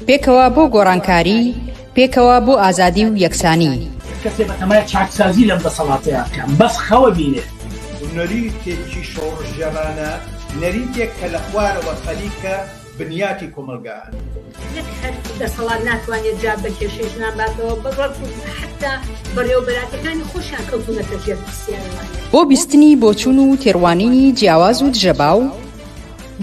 پێکەوە بۆ گۆڕانکاری، پێکەوە بۆ ئازادی و یەکسانی. کەسێ بەتەمای چاکسازی لەم دەسەڵاتەیا بکا بەس خەوە بینێ. نەریتێکی شۆڕشگێڕانە، نەریتێک کە لە خوارەوە خەریکە بنیاتی کۆمەڵگا ئەنێت. نەک هەر دەسەڵات ناتوانێت جواب بە کێشەی ژنان باتەوە، بەڵکو حەتتا بەڕێوەبەراتەکانی خۆشیان کەوتوونەتە ژێر پرسیارەوانێ. بۆ بیستنی بۆچوون و تێڕوانینی جیاواز و دژەباو،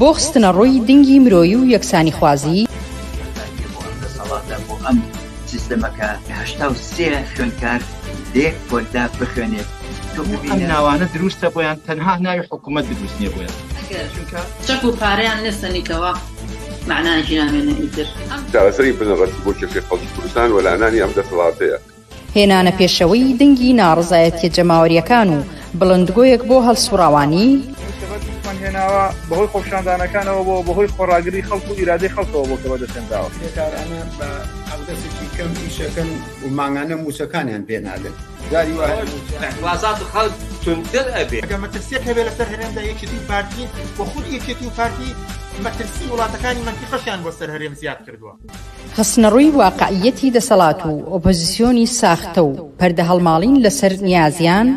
بۆ خستنەڕووی دنگی مرۆیی و یەکسانیخوازی. کۆتاییە بۆ ئەم دەسەڵاتە، بۆ ئەم سیستەمە کە 83 خوێندکار لە یەک پۆلدا بخوێنێت. تۆ ئەم ببینە. ناوانە دروستە بۆیان تەنها ناوی حکومەت دروست نیە بۆیان. ئەگەر چەک و پارەیان لێ سەنیتەوە مەعنایەکی نامێنێ ئیتر. چارەسەری بنەڕەتی بۆ کێشەی خەڵکی کوردستان وەلانانی ئەم دەسەڵاتەیە. هێنانە پێشەوەی دەنگی ناڕەزایەتیە جەماوەریەکان و بڵندگۆیەک بۆ هەڵسوڕاوانی. ئەوەی کە بەدەستمان هێناوە بەهۆی خۆپیشاندانەکانەوە بووە، بەهۆی خۆڕاگری خەڵک و ئیرادەی خەڵکەوە بووە کە بەدەستهێنراوە. کرێکارانە بە حەقدەستێکی کەم ئیشەکەن و مانگانە مووچەکانیان پێ نادەن. جاری وا هەیە مووچە. ئیعتڕازات خەڵک توندتر ئەبێ. ئەگەر مەترسیەک هەبێ لەسەر هەرێمدا یەکێتی و پارتین و خودی یەکێتی و پارتی مەترسی وڵاتەکانی مەنتیقەشیان بۆ سەر هەرێم زیاد کردووە. خستنەڕووی واقعییەتی دەسەڵات و ئۆپۆزیسیۆنی ساختە و پەردەهەڵماڵین لەسەر نیازیان.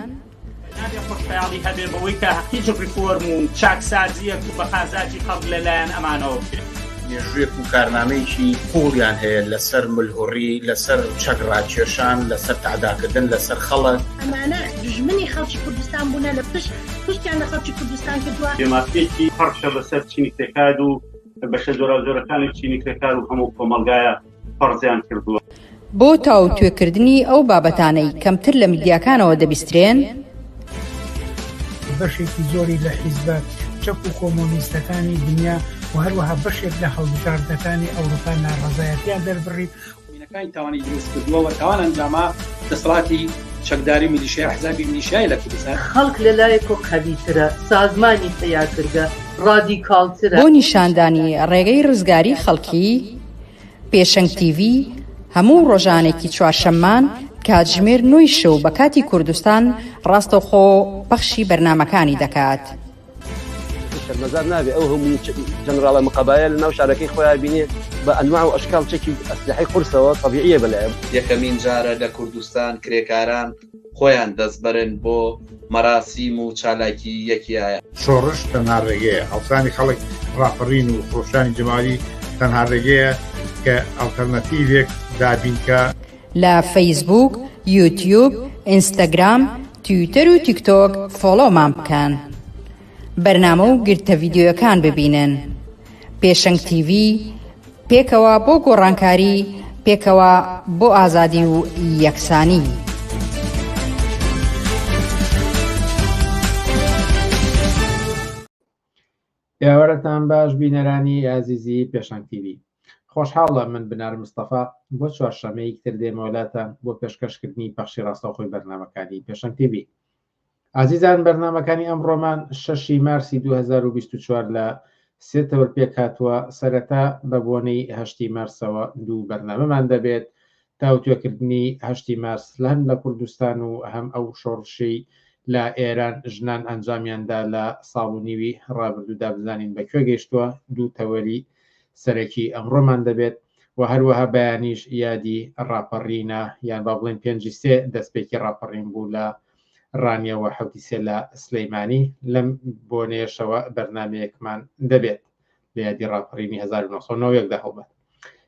نابێ خۆشخەیاڵی هەبێ بەوەی کە هیچ ڕیفۆرم و چاکسازییەک بە قازاجی خەڵک لە لایەن ئەمانەوە بکرێ. مێژوویەک و کارنامەیەکی قووڵیان هەیە لەسەر ملهوڕی، لەسەر چەک ڕاکێشان، لەسەر تەعداکردن لەسەر خەڵک. ئەمانە دوژمنی خەڵکی کوردستان بوونە لە پشت پشتیان لە خەڵکی کوردستان کردووە. بێمافییەکی پڕ کە بەسەر چینی کرێکار و بەشە جۆراوجۆرەکانی چینی کرێکار و هەموو کۆمەڵگایە فەرزیان کردووە. بۆ تاوتوێکردنی ئەو بابەتانەی کەمتر لە میدیاکانەوە دەبیسترێن. بەشێکی زۆری لە حیزبە چەپ و کۆمۆنیستەکانی دنیا و هەروەها بەشێک لە هەڵبژاردنەکانی ئەوروپا ناڕەزایەتیان دەربڕی. مینەکانی تاوانی دروست کردووە و تاوان ئەنجاما دەسەڵاتی چەکداری و میلیشیای ئەحزابی میلیشیای لە کوردستان. خەڵک لە لایەکۆ قەویترە، سازمانی پەیا کردگە، ڕادیکاڵترە. بۆ نیشاندانی ڕێگەی ڕزگاری خەڵکی، پێشەنگ تیڤی هەموو ڕۆژانێکی چوارشەممان کاتژمێر نۆی شەو بە کاتی کوردستان ڕاستەوخۆ پەخشی بەرنامەکانی دەکات. شەرمەزار نابێ ئەو هەموو جەنراڵە مقەبایە لە ناو شارەکەی خۆیان بینێ بە ئەنواع و ئەشکال چەکی ئەسلحەی قورسەوە تەبیعیە بەلایە. یەکەمین جارە لە کوردستان کرێکاران خۆیان دەستبەرن بۆ مەراسیم و چالاکی یەکیایە. شۆڕش تەنها ڕێگەیە، هەڵسانی خەڵک، ڕاپەڕین و خرۆشانی جەماوەری تەنها ڕێگەیە کە ئەڵتەرناتیڤێک دابین کا. لە فەیسبووک، یوتیوب، ئینستاگرام، تویتەر و تیکتۆک فۆڵۆمان بکەن. بەرنامە و گرتە ڤیدیۆیەکان ببینن. پێشەنگ تیڤی، پێکەوە بۆ گۆڕانکاری، پێکەوە بۆ ئازادی و یەکسانی. ئێوارەتان باش بینەرانی ئازیزی پێشەنگ تیڤی. خۆشحاڵە من بنار مستەفا بۆ چوارشەمەیەک تر دێمەوە لاتان بۆ پێشکەشکردنی پەخشی ڕاستەوخۆی بەرنامەکانی پێشەنگ تیڤی. ئازیزان بەرنامەکانی ئەمڕۆمان شەشی مارسی 2024 لە سێ تەوەر پێکهاتووە، سەرەتا بە بۆنەی هەشتی مارسەوە دوو بەرنامەمان دەبێت، تاوتوێکردنی هەشتی مارس لە هەم لە کوردستان و هەم ئەو شۆڕشەی لە ئێران ژنان ئەنجامیاندا لە ساڵ و نیوی ڕابردوودا بزانین بە کوێ گەیشتووە، دوو تەوەری سەرەکی ئەمڕۆمان دەبێت و هەروەها بەیانیش یادی ڕاپەڕینە یان با بڵێین پێنجی سێ دەستپێکی ڕاپەڕین بوو لە ڕانیە و حەوتی سێ لە سلەیمانی لەم بۆنەیەشەوە بەرنامەیەکمان دەبێت لە یادی ڕاپەڕینی 1991 دا هەڵبەت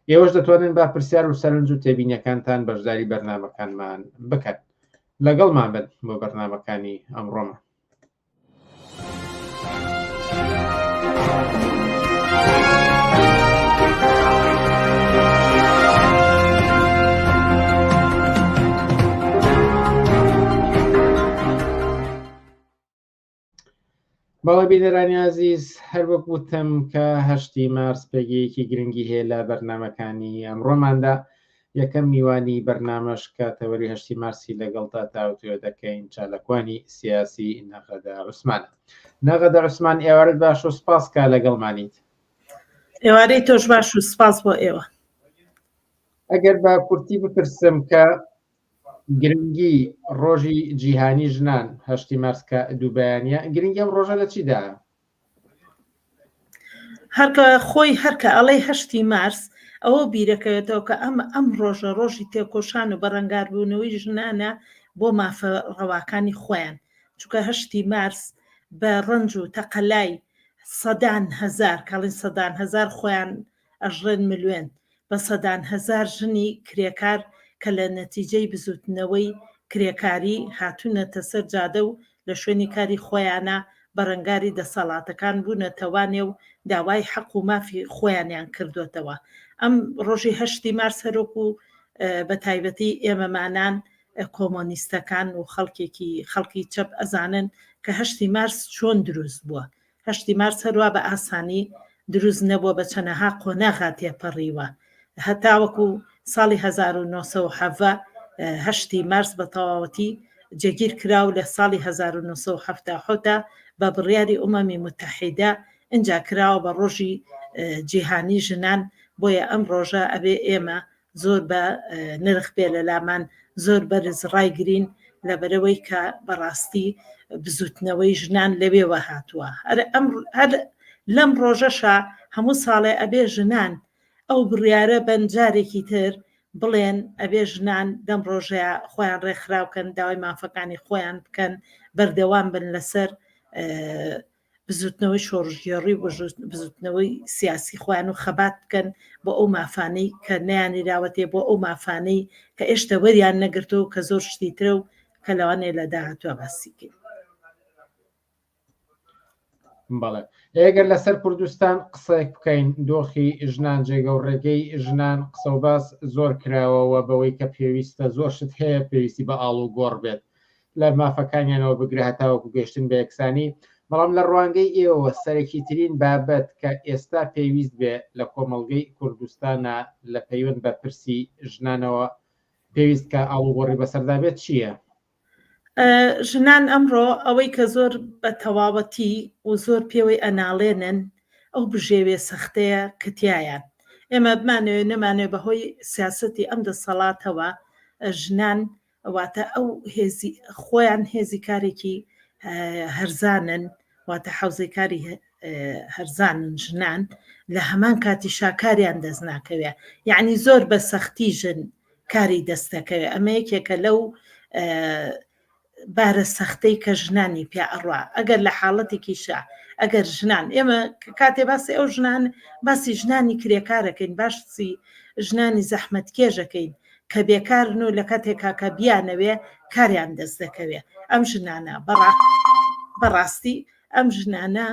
ئێوەش دەتوانن با پرسیار و سەرنج و تێبینیەکانتان بەشداری بەرنامەکانمان بکەن لەگەڵمان بن بۆ بەرنامەکانی ئەمڕۆمان. بەڵێ بینەرانی ئازیز هەر وەک وتم کە هەشتی مارس پێگەیەکی گرنگی هەیە لە بەرنمەکانی ئەمڕۆماندا یەکەم میوانی بەرنامەش کە تەوەری هەشتی مارسی لەگەڵدا تاوتوێ دەکەین چالاکوانی سیاسی نەغەدە عوسمانە. نەغەدە عوسمان ئێوارەت باش و سپاس کە لەگەڵمانیت. ئێوارەی تۆش باش و سپاس بۆ ئێوە. ئەگەر بە کورتی بپرسم کە گرنگی ڕۆژی جیهانی ژنان هەشتی مارس کە دوو بەیانە گرنگی ئەم ڕۆژە لە چیدایە؟ هەرکە خۆی هەرکە ئەڵێی هەشتی مارس ئەوە بیرەکەوێتەوە کە ئەم ئەم ڕۆژە ڕۆژی تێکۆشان و بەرەنگاربوونەوەی ژنانە بۆ مافە ڕەواکانی خۆیان چونکە هەشتی مارس بە ڕەنج و تەقەلای سەدان هەزار کاڵین سەدان هەزار خۆیان ئەژڕێن ملوێن بە سەدان هەزار ژنی کرێکار کە لە نەتیجەی بزووتنەوەی کرێکاری هاتوونەتە سەر جادە و لە شوێنی کاری خۆیانا بەرەنگاری دەسەڵاتەکان بوونەتەوانێ و داوای حەق و مافی خۆیانیان کردۆتەوە. ئەم ڕۆژی هەشتی مارس هەروەکو بە تایبەتی ئێمەمانان کۆمۆنیستەکان و خەڵکێکی خەڵکی چەپ ئەزانن کە هەشتی مارس چۆن دروست بووە. هەشتی مارس هەروا بە ئاسانی دروست نەبووە بە چەنەها قۆناغا تێپەڕیوە هەتاوەکو ساڵی 1970 هەشتی مارس بە تەواوەتی جێگیر کرا و لە ساڵی 1970 بە بڕیاری ئومەمی موتەحیدە ئینجا کراوە بە ڕۆژی جیهانی ژنان بۆیە ئەم ڕۆژە ئەبێ ئێمە زۆر بە نرخ بێ لە لامان زۆر بەرز ڕایگرین لەبەرئەوەی کە بەڕاستی بزوتنەوەی ژنان لەوێوە هاتووە هەر ئەم هەر لەم ڕۆژەشا هەموو ساڵێ ئەبێ ژنان ئەو بڕیارە بەن جارێکی تر بڵێن ئەبێ ژنان لەم ڕۆژەیە خۆیان ڕێکخراو کەن داوای مافەکانی خۆیان بکەن بەردەوام بن لەسەر بزوتنەوەی شۆڕشگێڕی و بزوتنەوەی سیاسی خۆیان و خەبات بکەن بۆ ئەو مافانەی کە نەیانیراوەتێ بۆ ئەو مافانەی کە ئێشتە وەریان نەگرتووە و کە زۆر شتی ترە و کە لەوانەیە لە داهاتووە باسی کەین. بەڵێ ئەگەر لەسەر کوردستان قسەیەک بکەین دۆخی ژنان جێگە و ڕێگەی ژنان قسە و باس زۆر کراوەوە بەوەی کە پێویستە زۆر شت هەیە پێویستی بە ئاڵ و گۆڕ بێت لە مافەکانیانەوە بگرە هەتاوەکو گەیشتن بە یەکسانی، بەڵام لە ڕوانگەی ئێوەوە سەرەکیترین بابەت کە ئێستا پێویست بێ لە کۆمەڵگەی کوردستانا لە پەیوەند بە پرسی ژنانەوە پێویست کە ئاڵوگۆڕی بەسەردا بێت چییە؟ ژنان ئەمڕۆ ئەوەی کە زۆر بە تەواوەتی و زۆر پێوەی ئەناڵێنن ئەو بژێوێ سەختەیە کە تیایان. ئێمە بمانەوێ نەمانەوێ بە هۆی سیاسەتی ئەم دەسەڵاتەوە ژنان واتە ئەو هێزی خۆیان هێزی کارێکی هەرزانن واتە حەوزەی کاری هەرزانن ژنان لە هەمان کاتی شاکاریان دەست ناکەوێ یعنی زۆر بە سەختی ژن کاری دەست دەکەوێ ئەمە یەکێکە لەو بارە سەختەی کە ژنانی پیا ئەڕوا ئەگەر لە حاڵەتێکیشا ئەگەر ژنان ئێمە کاتێ باسی ئەو ژنان باسی ژنانی کرێکارەکەین باسی ژنانی زەحمەتکێژەکەین کە بێکارن و لە کاتێکا کە بیانەوێ کاریان دەست دەکەوێ ئەم ژنانە بەڕاستی ئەم ژنانە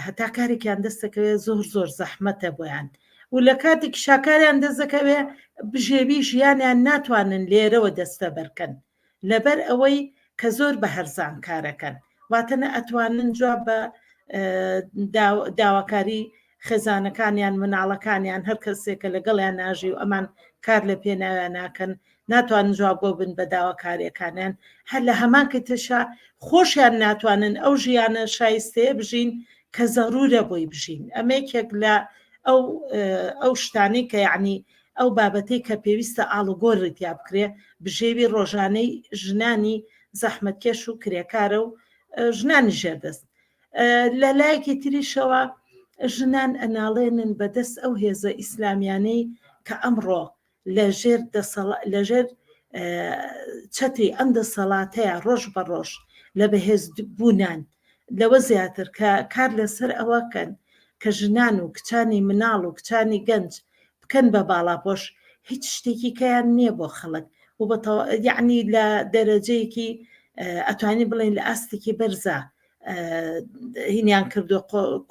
هەتا کارێکیان دەست دەکەوێت زۆر زۆر زەحمەتە بۆیان و لە کاتێک شاکاریان دەست دەکەوێ بژێوی ژیانیان ناتوانن لێرەوە دەستە بەرکەن لەبەر ئەوەی کە زۆر بە هەرزان کارەکەن واتە نە ئەتوانن جواب بە داواکاری خێزانەکانیان مناڵەکانیان هەر کەسێک کە لەگەڵیان ناژی و ئەمان کار لە پێناویان ناکەن ناتوانن جوابگۆ بن بە داواکاریەکانیان هەر لە هەمان کتشا خۆشیان ناتوانن ئەو ژیانە شایستەیە بژین کە زەرورە بۆی بژین ئەمە یەکێک لە ئەو ئەو شتانەی کە یعنی ئەو بابەتەی کە پێویستە ئاڵوگۆڕی تیا بکرێ بژێوی ڕۆژانەی ژنانی زەحمەتکێش و کرێکارە و ژنانی ژێردەست لە لایەکی تریشەوە ژنان ئەناڵێنن بەدەست ئەو هێزە ئیسلامیانەی کە ئەمڕۆ لە ژێر دەسەڵ لە ژێر چەتری ئەم دەسەڵاتەیە ڕۆژ بە ڕۆژ لە بەهێز بوونان لەوە زیاتر کە کار لەسەر ئەوە کەن کە ژنان و کچانی مناڵ و کچانی گەنج بکەن بە باڵاپۆش هیچ شتێکی کەیان نییە بۆ خەڵک و بە یعنی لە دەرەجەیەکی ئەتوانین بڵێن لە ئاستێکی بەرزە هینیان کردو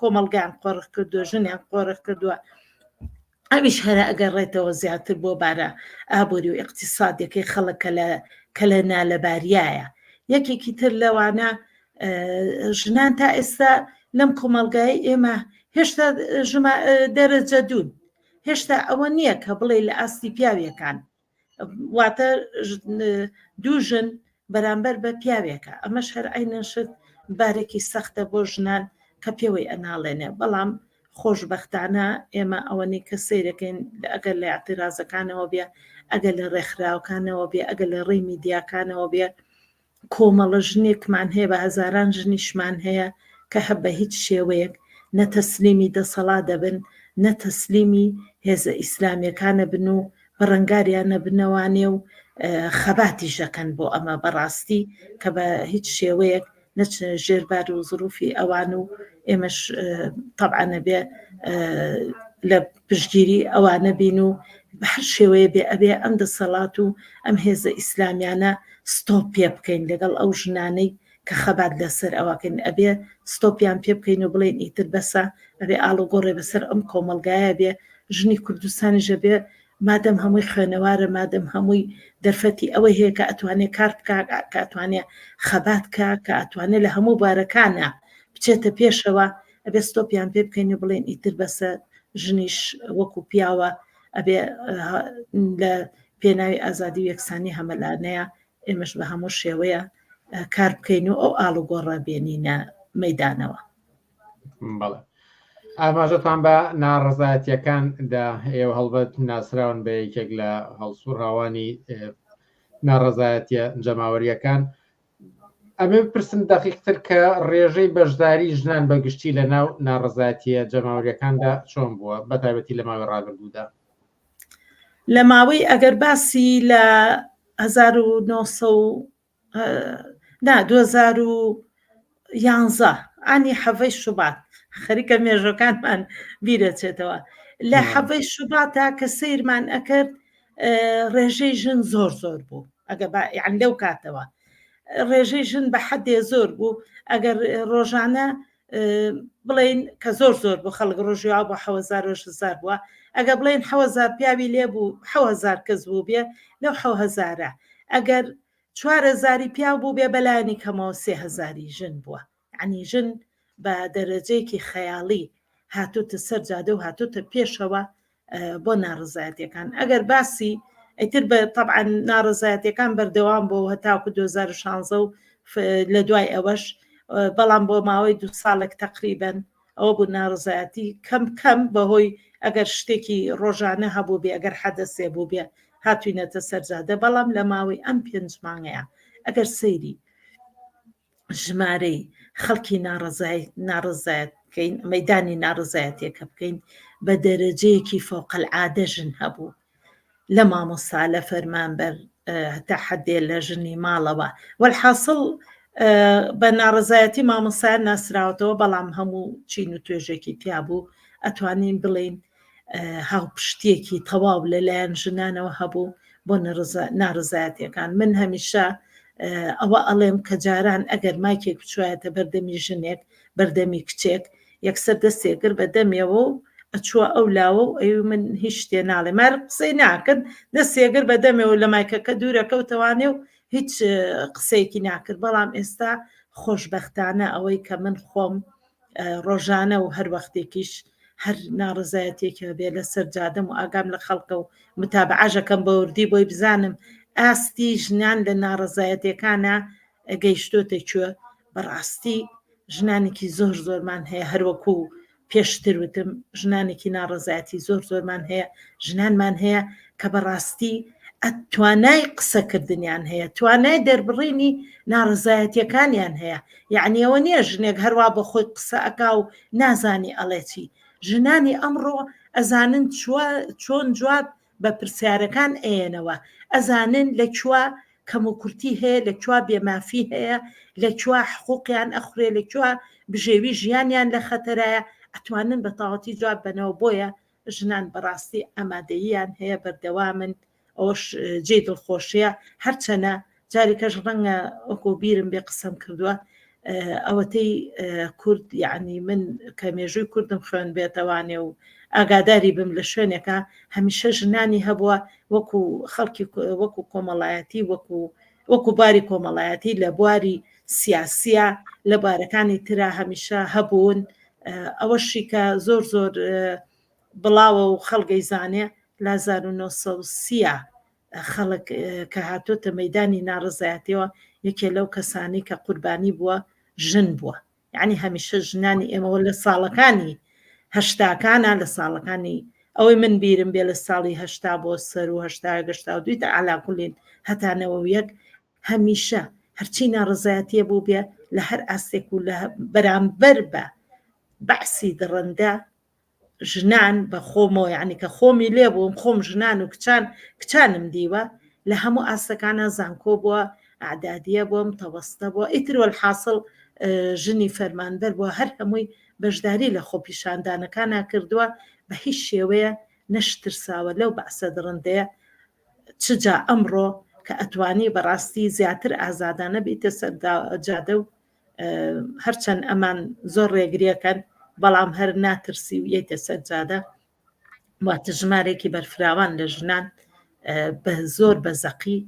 کۆمەڵگان قۆرخ کردو ژنیان قۆرخ کردووە ئەویش هەرە ئەگەڕێتەوە زیاتر بۆ بارە ئابووری و ئیقتیسادیەکەی خەڵک کە لە کە لە نالەباریایە یەکێکی تر لەوانە ژنان تا ئێستا لەم کۆمەڵگای ئێمە هێشتا دەرەجە دوون هێشتا ئەوە نییە کە بڵێ لە ئاستی پیاویەکان واتە دوو ژن بەرامبەر بە پیاوێکە ئەمەش هەر عەینەن شت بارێکی سەختە بۆ ژنان کە پێوەی ئەناڵێنێ بەڵام خۆشبەختانە ئێمە ئەوەنەی کە سەیرەکەین ئەگەر لە ئیعتیرازەکانەوە بێ ئەگەر لە ڕێکخراوەکانەوە بێ ئەگەر لە ڕێی میدیاکانەوە بێ کۆمەڵە ژنێکمان هەیە بە هەزاران ژنیشمان هەیە کە هە بە هیچ شێوەیەک نە تەسلیمی دەسەڵات دەبن نە تەسلیمی هێزە ئیسلامیەکانە بن و بەڕەنگاریان نەبنەوانێ و خەباتیش دەکەن بۆ ئەمە بەڕاستی کە بە هیچ شێوەیەک نەچنە ژێر بار و زروفی ئەوان و ئێمەش تەبعەن ئەبێ لە پشتگیری ئەوانە بین و بە هەر شێوەیە بێ ئەبێ ئەم دەسەڵات و ئەم هێزە ئیسلامیانە ستۆپ پێ بکەین لەگەڵ ئەو ژنانەی کە خەبات لەسەر ئەوەکەن ئەبێ ستۆپیان پێ بکەین و بڵێن ئیتر بەسە ئەبێ ئاڵوگۆڕێ بەسەر ئەم کۆمەڵگایە بێ ژنی کوردستانیش ئەبێ مادەم هەمووی خوێنەوارە مادەم هەمووی دەرفەتی ئەوەی هەیە کە ئەتوانێ کار بکا کە ئەتوانێ خەبات کا کە ئەتوانێ لە هەموو بارەکانە بچێتە پێشەوە ئەبێ ستۆپیان پێ بکەین و بڵێن ئیتر بەسە ژنیش وەکو پیاوە ئەبێ لە پێناوی ئازادی و یەکسانی هەمەلانەیە ئێمەش بە هەموو شێوەیە کار بکەین و ئەو ئاڵوگۆڕە بێنینە مەدانەوە. بەڵێ ئاماژەتان بە ناڕەزایەتیەکان دا ئێوە هەڵبەت ناسراون بە یەکێک لە هەڵسوڕاوانی ناڕەزایەتیە جەماوەریەکان ئەمێ بپرسم دەقیقتر کە ڕێژەی بەشداری ژنان بە گشتی لە ناو ناڕەزایەتیە جەماوەریەکاندا چۆن بووە بە تایبەتی لە ماوەی ڕابردوودا؟ لە ماوەی ئەگەر باسی لە 1900 نا 2011 ئانی حەڤەی شوبات خەریکە مێژەکانمان بیرەچێتەوە لە حەڤەی شوباتا کە سەیرمان ئەکرد ڕێژەی ژن زۆر زۆر بوو ئەگە یان لەو کاتەوە ڕێژەی ژن بە حەدێ زۆر بوو ئەگەر ڕۆژانە بڵین کە زۆر زۆر بوو خەڵک ڕۆژی بۆ حەوەزار هزار بووە ئەگە بڵێن حەوەزار پیاوی لێ بوو حەوەزار کەس بوو بێ لەو حەوهزارە ئەگەر چوارهزاری پیاو بوو بێ بەلایەنی کەمەوە سێهزاری ژن بووە یعنی ژن بە دەرەجەیەکی خەیاڵی هاتوتە سەر جادە و هاتوتە پێشەوە بۆ ناڕزایەتەکان ئەگەر باسی ئیتر بە طبعا ناڕزایەتەکان بەردەوام بۆ هەتاکو 2016 و لە دوای ئەوەش بەڵام بۆ ماوەی دو ساڵێک تقریبن ئەوە بوو ناڕزایەتی کەم کەم بەهۆی ئەگەر شتێکی ڕۆژانە هەبوو بێ ئەگەر حەدەسێ بوو بێ هاتوینەتە سەرجادە بەڵام لە ماوەی ئەم پێنج مانگەیە ئەگەر سەیری ژمارەی خەڵکی ناڕەزای ناڕەزایەت بکەین مەدانی ناڕەزایەتیەکە بکەین بە دەرەجەیەکی فەوقەلعادە ژن هەبوو لە مامۆستا لە فەرمانبەر هەتا حەدێ لە ژنی ماڵەوە وەلحاسڵ بە ناڕەزایەتی مامۆستایان ناسراوەتەوە بەڵام هەموو چین و توێژێکی تیا بوو ئەتوانین بڵێین هاوپشتیەکی تەواو لەلایەن ژنانەوە هەبوو بۆ ناڕزایەتەکان من هەمیشە ئەوە ئەڵێم کە جاران ئەگەر مایکێک بچوایەتە بەردەمی ژنێک بەردەمی کچێک یەکسەر دەستێکرد بە دەمێەوە و ئەچووە ئەو لاوە و ئەی من هیچ شتێ ناڵێ مار قسەی ناکرد دەستێگر بە دەمێەوە لە مایکەکە دوورەکەوتەوانێ و هیچ قسەیەکی ناکرد بەڵام ئێستا خۆشببختانە ئەوەی کە من خۆم ڕۆژانە و هەر وەختێکیش هەر ناڕزایەتێک هەبێ لەسەر جادەم و ئاگام لە خەڵکە و متابعەژەکەم بەوردی بۆی بزانم ئاستی ژنان لە ناڕزایەتەکانە گەیشتۆتە کوێ بەڕاستی ژنانێکی زۆر زۆرمان هەیە هەروەکو پێشتر وتم ژنانێکی ناڕەزایەتی زۆر زۆرمان هەیە ژنانمان هەیە کە بەڕاستی توانای قسەکردنیان هەیە توانای دەربڕینی ناڕزایەتیەکانیان هەیە یعنی ئەوە نییە ژنێک هەروە بە خۆی قسە ئەکا و نازانی ئەڵێ چی ژنانی ئەمڕۆ ئەزانن چۆن جواب بە پرسیارەکان ئەیەنەوە ئەزانن لە کوێ کەموکورتی هەیە لە کوێ بێمافی هەیە لە کوێ حقوقیان ئەخورێ لە کوێ بژێوی ژیانیان لە خەتەرایە ئەتوانن بە تەواوەتی جواب بەنەوە بۆیە ژنان بەڕاستی ئامادەییان هەیە بەردەوامن ئەوەش جێی دڵخۆشیە هەرچەنە جارێکەش ڕەنگە وەکو بیرم بێ قسەم کردووە ئەوەتەی کورد یعنی من کە مێژووی کوردم خوێن بێتەوانێ و ئاگاداری بم لە شوێنێکە هەمیشە ژنانی هەبووە وەکو خەڵکی وەکو کۆمەڵایەتی وەکو وەکو باری کۆمەڵایەتی لە بواری سیاسیە لە بارەکانی ترا هەمیشە هەبوون ئەوەشی کە زۆر زۆر بڵاوە و خەڵگەی زانێ لە 1930 خەڵک کە هاتۆتە مەدانی ناڕزایەتەوە یەکێ لەو کەسانی کە قوربانی بووە ژن بووە یعنی هەمیشە ژنانی ئێمەوە لە ساڵەکانی هەشتاکانە لە ساڵەکانی ئەوەی من بیرم بێ لە ساڵی هەشتا بۆ سەر و هەشتا گەشتا و دویتە علاکولین هەتانەوە و یەک هەمیشە هەرچی ناڕزایەتیە بوو بێ لە هەر ئاستێک و لە بەرامبەر بە بەعسی دڕندە ژنان بە خۆمەوە یعنی کە خۆمی لێ بووم خۆم ژنان و کچان کچانم دیوە لە هەموو ئاستەکانە زانکۆ بووە ئەعدادیە بووە متەوەستە بووە ئیتر وەلحاسڵ ژنی فەرمانبەر بووە هەر هەمووی بەشداری لە خۆپیشاندانەکانا کردووە بە هیچ شێوەیە نەشترساوە لەو بەعسە دڕندەیە چ جا ئەمڕۆ کە ئەتوانی بەڕاستی زیاتر ئازادانە بیتە سەر جادە و هەرچەند ئەمان زۆر ڕێگریەکەن بەڵام هەر ناترسی و یەیتە سەر جادە واتە ژمارێکی بەرفراوان لە ژنان بە زۆر بە زەقی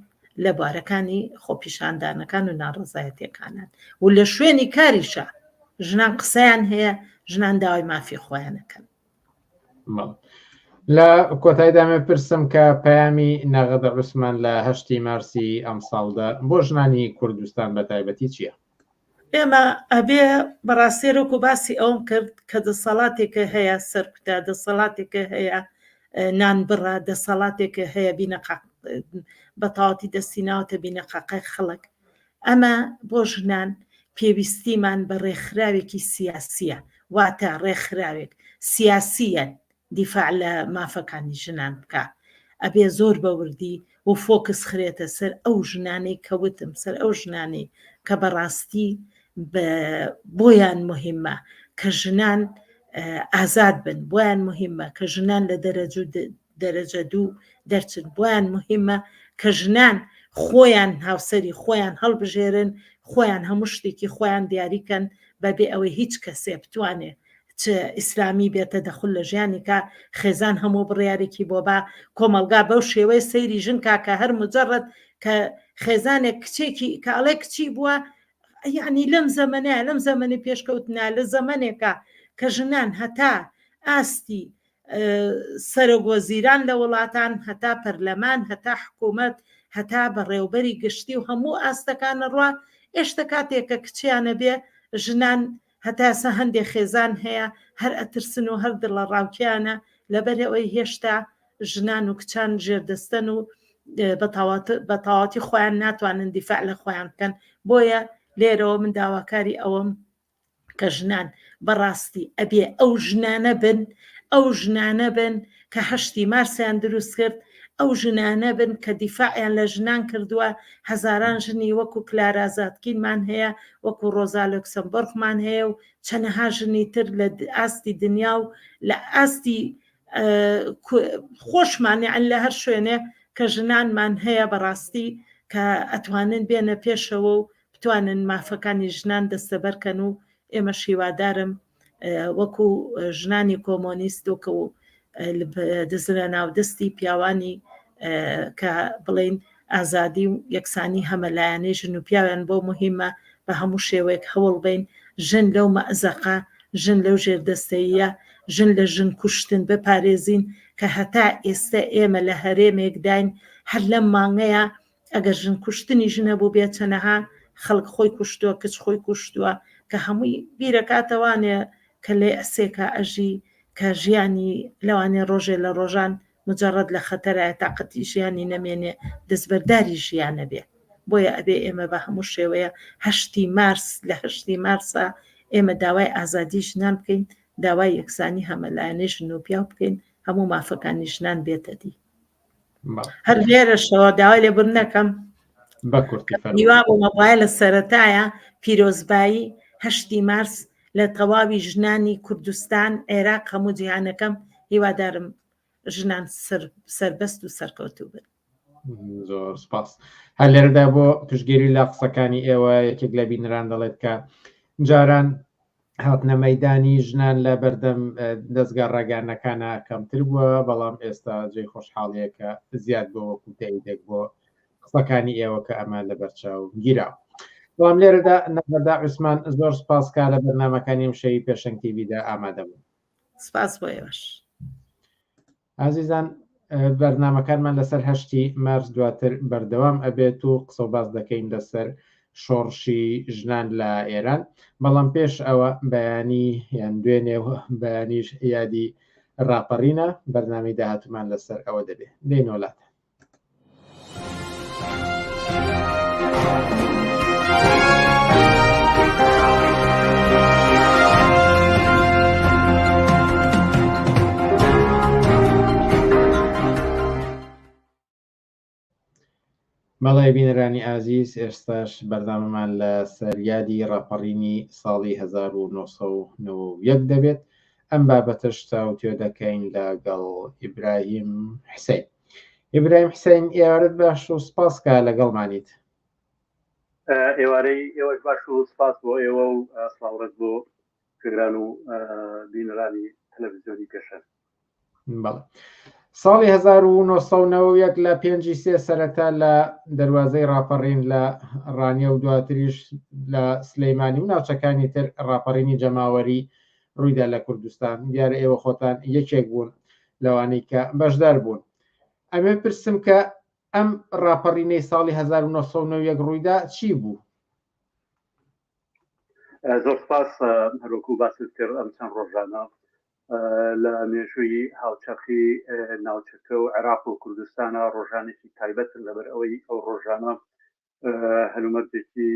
لە بوارەکانی خۆپیشاندانەکان و ناڕەزایەتیەکانان و لە شوێنی کاریشە ژنان قسەیان هەیە ژنان داوای مافی خۆیانەکەن لە کۆتاییدا من پرسم کە پەیامی نەغەدە عوسمان لە هەشتی مارسی ئەمساڵدا بۆ ژنانی کوردستان بە تایبەتی چییە؟ ئێمە ئەبێ بەڕاستی وەکو باسی ئەوم کرد کە دەسەڵاتێکە هەیە سەرکوتە دەسەڵاتێکە هەیە نانبڕە دەسەڵاتێکە هەیە بینەقاق بە تەواوەتی دەستی ناوەتە بینەقاقای خەڵک ئەمە بۆ ژنان پێویستیمان بە ڕێکخراوێکی سیاسیە واتە ڕێکخراوێک سیاسیەن دیفاع لە مافەکانی ژنان بکا ئەبێ زۆر بە وردی و فۆکس خرێتە سەر ئەو ژنانەی کە وتم سەر ئەو ژنانەی کە بەڕاستی بۆیان مهمە کە ژنان ئازاد بن بۆیان مهمە کە ژنان لە دەرەجە دەرەجە دوو دەرچن بۆیان مهمە کە ژنان خۆیان هاوسەری خۆیان هەڵبژێرن خۆیان هەموو شتێکی خۆیان دیاریکەن بەبێ ئەوەی هیچ کەسێ بتوانێ چ ئیسلامی بێتە دەخول لە ژیانی کا خێزان هەموو بڕیارێکی بۆ با کۆمەڵگا بەو شێوەیە سەیری ژن کا کە هەر مجرد کە خێزانێک کچێکی کە ئەڵێ کچی بووە یعنی لەم زەمەنە لەم زەمەنی پێشکەوتنا لە زەمەنێکە کە ژنان هەتا ئاستی سەرۆک وەزیران لە وڵاتان هەتا پەرلەمان هەتا حکوومەت هەتا بەڕێوبەری گشتی و هەموو ئاستەکانە ڕوا ئێشتە کاتێک کە کچیانە بێ ژنان هەتا ئێستا هەندێ خێزان هەیە هەر ئەترسن و هەر دڵەڕاوکێیانە لەبەر ئەوەی هێشتا ژنان و کچان ژێردەستەن و بە تەواوەتی خۆیان ناتوانن دیفاع لە خۆیان بکەن بۆیە لێرەوە من داواکاری ئەوەم کە ژنان بەڕاستی ئەبێ ئەو ژنانە بن ئەو ژنانە بن کە هەشتی مارسیان دروست کرد ئەو ژنانە بن کە دیفاعیان لە ژنان کردووە، هەزاران ژنی وەکو کلارا زاتکینمان هەیە، وەکو ڕۆزا لۆکسەمبۆرغمان هەیە و چەنەها ژنی تر لە ئاستی دنیا و لە ئاستی خۆشمان یان لە هەر شوێنێ کە ژنانمان هەیە بەڕاستی کە ئەتوانن بێنە پێشەوە و بتوانن مافەکانی ژنان دەستەبەر کەن و ئێمەش هیوادارم وەکو ژنانی کۆمۆنیست وەکو دزرە ناودەستی پیاوانی کە بڵین ئازادی و یەکسانی هەمەلایەنەی ژن و پیاویان بۆ مهمە بە هەموو شێوەیەک هەوڵ بین ژن لەو مەزەقە ژن لەو ژێردەستەیە ژن لە ژن کوشتن بپارێزین کە هەتا ئێستا ئێمە لە هەرێمێکداین هەر لەم مانگەیە ئەگەر ژن کوشتنی ژنە بوو بێ چەنەها خەڵک خۆی کوشتووە کچ خۆی کوشتووە کە هەمووی بیرەکاتەوانێ کە لێ ئەسێکا ئەژی کە ژیانی لەوانێ ڕۆژێ لە ڕۆژان مجەڕەد لە خەتەرایە تاقەتی ژیانی نەمێنێ دەستبەرداری ژیانە بێ بۆیە ئەبێ ئێمە بە هەموو شێوەیە هەشتی مارس لە هەشتی مارسا ئێمە داوای ئازادی ژنان بکەین داوای یەکسانی هەمەلایەنەی ژن و پیاو بکەین هەموو مافەکانی ژنان بێتە دی. هەر لێرەشەوە داوای لێبوردن نەکەم هیوا بوومە وایە لە سەرەتایە پیرۆزبایی هەشتی مارس لە تەواوی ژنانی کوردستان عێراق هەموو جیهانەکەم هیوادارم ژنان سەربەست و سەرکەوتوو بن. زۆر سپاس هەر لێرەدا بۆ پشتگیری لە قسەکانی ئێوە یەکێک لە بینەران دەڵێت کە جاران هاتنە مەیدانی ژنان لە بەردەم دەزگا ڕاگەیاندنەکانا کەمتر بووە، بەڵام ئێستا جێی خۆشحاڵییە کە زیاد بووە وەکو تەئیدێک بۆ قسەکانی ئێوە کە ئەمە لەبەرچاو گیراوە. بەڵام لێرەدا نەغەدە عوسمان زۆر سپاس کە لە بەرنامەکانی ئەمشەوی پێشەنگ تیڤیدا ئامادە بوون. سپاس بۆ ئێوەش. ئازیزان بەرنامەکانمان لەسەر هەشتی مارس دواتر بەردەوام ئەبێت و قسە و باس دەکەین لەسەر شۆڕشی ژنان لە ئێران بەڵام پێش ئەوە بەیانی یان دوێنێ و بەیانیش یادی ڕاپەڕینە بەرنامەی داهاتومان لەسەر ئەوە دەبێت لێنۆلاتە بەڵێ بینەرانی ئازیز ئێستاش بەرنامەمان لە سەر یادی ڕاپەڕینی ساڵی 1991 دەبێت ئەم بابەتەش تاوتوێ دەکەین لەگەڵ ئیبراهیم حسین ئیبراهیم حسین ئێوارت باش و سپاس کە لەگەڵمانیت. ئێوارەی ئێوەش باش و سپاس بۆ ئێوە و سڵاوڕێز بۆ گوێگران و بینەرانی تەلەڤیزیۆنی پێشەنگ. بەڵێ. ساڵی 1991 لە پێنجی سێ سەرەتا لە دەروازەی ڕاپەڕین لە ڕانیە و دواتریش لە سلەیمانی و ناوچەکانی تر ڕاپەڕینی جەماوەری ڕوویدا لە کوردستان دیارە ئێوە خۆتان یەکێک بوون لەوانەی کە بەشدار بوون ئەمێ پرسم کە ئەم ڕاپەڕینەی ساڵی 1991 ڕوویدا چی بوو؟ زۆر سپاس هەروەکو باست کرد ئەم چەند ڕۆژانە لە مێژووی هاوچەرخی ناوچەکە و عێراق و کوردستانە ڕۆژانێکی تایبەتن لەبەر ئەوەی ئەو ڕۆژانە هەلومەرجێکی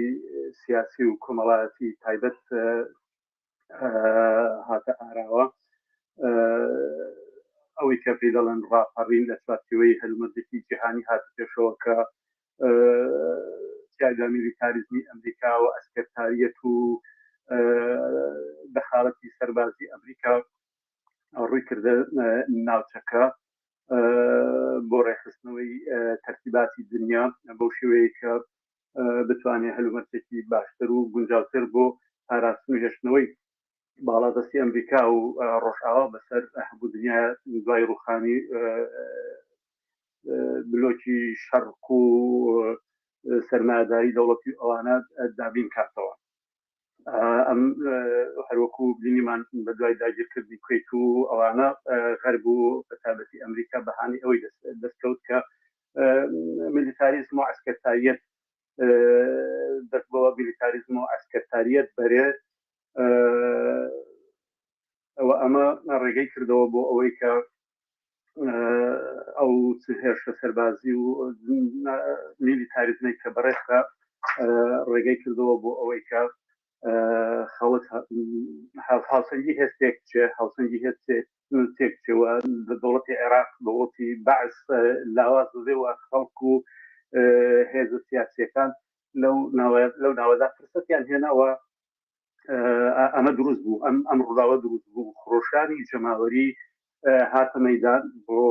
سیاسی و کۆمەڵایەتی تایبەت هاتە ئاراوە ئەوەی کە پێی دەڵێن ڕاپەڕین لە چوارچێوەی هەلومەرجێکی جیهانی هاتە پێشەوە کە تیایدا میلیتاریزمی ئەمریکا و ئەسکەرتاریەت و دەخالەتی سەربازی ئەمریکا ڕووی کردە ناوچەکە بۆ ڕێکخستنەوەی تەرتیباتی دنیا بەو شێوەیە کە بتوانێت هەلومەرجێکی باشتر و گونجاوتر بۆ پاراستن و هێشتنەوەی باڵادەستی ئەمریکا و ڕۆژئاوا بەسەر هەموو دنیا دوای ڕوخانی بلۆکی شەرق و سەرمایەداری دەوڵەتی ئەوانە دابین کاتەوە. ئەم هەروەکو بینیمان بە دوای داگیرکردنی کوێت و ئەوانە غەرب و بەتابەتی ئەمریکا بەهانی ئەوەی دەستکەوت کە میلیتاریزم و عسکەرتاریەت دەست بۆ میلیتاریزم و عسکەرتاریەت بەرێ ئەوە ئەمە ڕێگەی کردەوە بۆ ئەوەی کە ئەو هێرشە سەربازی و میلیتاریزمێک کە بەڕێخرا ڕێگەی کردەوە بۆ ئەوەی کە خەڵک هاوسەنگی هێز تێک بچێ هاوسەنگی هێز تێک بچێ و دەوڵەتی عێراق دەوڵەتی بەعس لاواز ببێ و خەڵک و هێزە سیاسیەکان لەو لەو ناوەدا فرسەتیان هێناوە ئەمە دروست بوو ئەم ئەم ڕووداوە دروست بوو خرۆشانی جەماوەری هاتە مەدان بۆ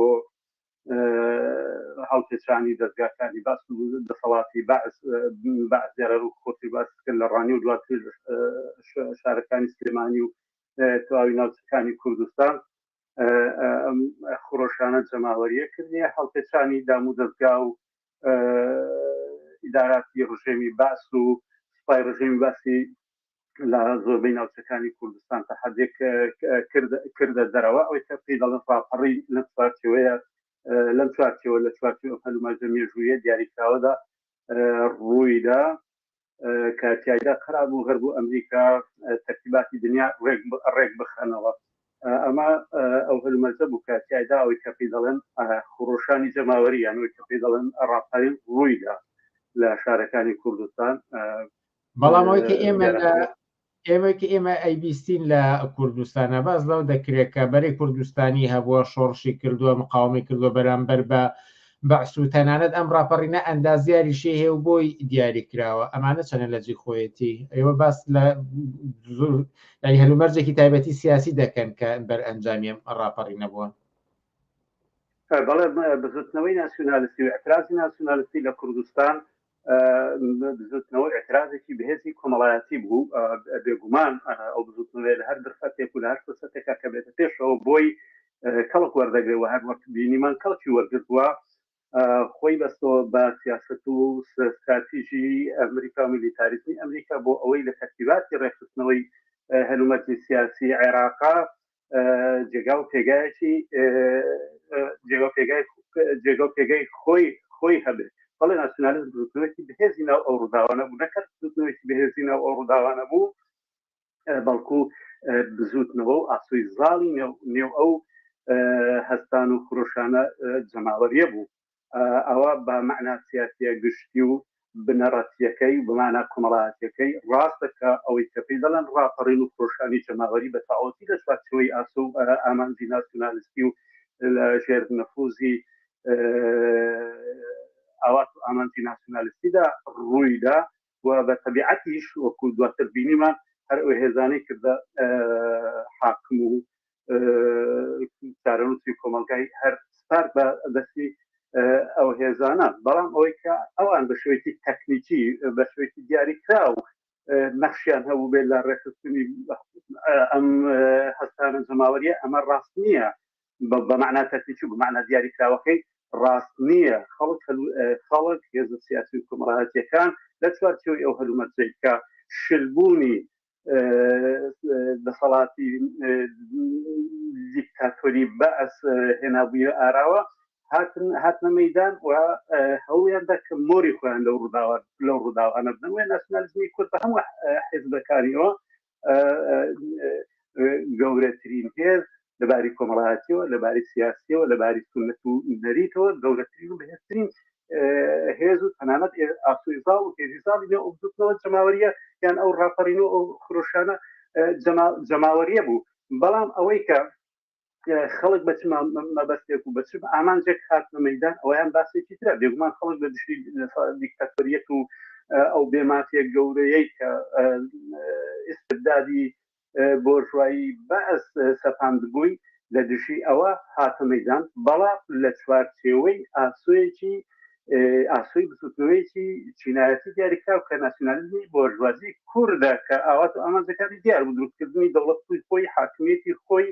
هەڵپێچانی دەستگاکانی باس و دەسەڵاتی بەعس بەعس دیارە و خۆتی باس کرد لە ڕانی و دواتر شارەکانی سلێمانی و تەواوی ناوچەکانی کوردستان ئەم خرۆشانە جەماوەریە کردیە هەڵپێچانی دام و دەستگا و ئیداراتی ڕژێمی بەعس و سوپای ڕژێمی باسی لە زۆربەی ناوچەکانی کوردستان تا حدێک کردە دەرەوە ئەوەی کە پێی دەڵێن ڕاپەڕی لەم چوارچێوەیە لەم چوارچێوە لە چوارچێوە هەلومەرجە مێژوویە دیاریکراوەدا ڕوویدا کە تیایدا قەرار بوو غەرب و ئەمریکا تەرتیباتی دنیا ڕێک بخەنەوە ئەمە ئەو هەلومەرجە بوو کە تیایدا ئەوەی کە پێی دەڵێن خرۆشانی جەماوەری یان ئەوەی کە پێی دەڵێن ڕاپەرین ڕوویدا لە شارەکانی کوردستان. بەڵام ئەوەی کە ئێمە لە ئێمە کە ئێمە ئەیبیستین لە کوردستانە باس لەوە دەکرێت کە بەرەی کوردستانی هەبووە شۆڕشی کردووە مقاومی کردووە بەرامبەر بە بەعس و تەنانەت ئەم ڕاپەڕینە ئەندازیاریشی هەیە و بۆی دیاری کراوە ئەمانە چەنە لە جێی خۆیەتی ئێوە باس لە یعنی هەلومەرجێکی تایبەتی سیاسی دەکەن کە بەرئەنجامی ئەم ڕاپەڕینە بووە. بەڵێ بزوتنەوەی ناسیونالیستی و ئیعترازی ناسیونالیستی لە کوردستان بزوتنەوە ئیعترازێکی بەهێزی کۆمەڵایەتی بوو بێگومان ئەو بزوتنەوەی لە هەر درفەتێک و لە هەر فرسەتێکا کە بێتە پێشەوە بۆی کەڵک وەردەگرێ و هەر وەک بینیمان کەڵکی وەرگرتووە خۆی بەستەوە بە سیاسەت و ستراتیژی ئەمریکا و میلیتاریزمی ئەمریکا بۆ ئەوەی لە تەرتیباتی ڕێکخستنەوەی هەلومەرجی سیاسی عێراقا جێگا و پێگایەکی جێگا و پێگای جێگا و پێگای خۆی خۆی هەبێت بەڵێ ناسیونالیزم بزوتنەوەیەکی بەهێزی ناو ئەو ڕووداوانە بوو نەکەر بزوتنەوەیەکی بەهێزی ناو ئەو ڕووداوانە بوو بەڵکو بزوتنەوە و ئاسۆی زاڵی نێو ئەو هەستان و خرۆشانە جەماوەریە بوو ئەوە بە مەعنا سیاسیە گشتی و بنەڕەتیەکەی و بە مانا کۆمەڵایەتیەکەی ڕاستە کە ئەوەی کە پێی دەڵێن ڕاپەڕین و خرۆشانی جەماوەری بە تەواوەتی لە چوارچێوەی ئاسۆ و ئامانجی ناسیونالیستی و لە ژێر نفوزی ئاوات و ئامانجی ناسیۆنالیستیدا ڕوویدا و بە تەبیعەتیش وەکو دواتر بینیمان هەر ئەو هێزانەی کردە حاکم و چارەنووسی کۆمەڵگای هەر سپارد بە دەستی ئەو هێزانە. بەڵام ئەوەی کە ئەوان بە شێوەیەکی تەکنیکی بە شێوەیەکی دیاریکراو نەخشیان هەبوو بێت لە ڕێکخستنی ئەم هەستانە جەماوەریە ئەمە ڕاست نییە بە مەعنا تەکنیکی و بە مەعنا دیاریکراوەکەی ڕاست نییە. خەڵک خەڵک هێزە سیاسی و کۆمەڵایەتیەکان لە چوارچێوەی ئەو هەلومەرجەی کە شلبوونی دەسەڵاتی دیکتاتۆری بەعس هێنابوویە ئاراوە هاتن هاتنە مەدان و هەوڵیاندا کە مۆری خۆیان لەو ڕووداوە لەو ڕووداوانە بدەن و ناسیۆنالیزمی کورد بە هەموو حیزبەکانیەوە گەورەترین هێز لەباری کۆمەڵایەتیەوە لەباری سیاسیەوە لەباری سوننەت و نەریتەوە گەورەترین و بەهێزترین هێز و تەنانەت ئاسۆی زاڵ و هێزی زاڵی نێو ئەو بزووتنەوە جەماوەریە یان ئەو ڕاپەڕین و ئەو خرۆشانە جەماوەریە بوو. بەڵام ئەوەی کە خەڵک بە چ مەبەستێک و بە چ ئامانجێک هاتنە مەدان ئەویان باسێکی ترە. بێگومان خەڵک لە دژی دیکتاتۆریەت و ئەو بێمافیە گەورەیەی کە ئیستبدادی بۆرژوایی بەعس سەپاندبووی لە دژی ئەوە هاتە مەدان، بەڵام لە چوارچێوەی ئاسۆیەکی ئاسۆی بزوتنەوەیەکی چینایەتی دیاریکراو کە ناسیۆنالیزمی بۆرژوازی کوردە کە ئاوات و ئامانجەکانی دیار بوو، دروستکردنی دەوڵەتی خۆی، حاکمیەتی خۆی،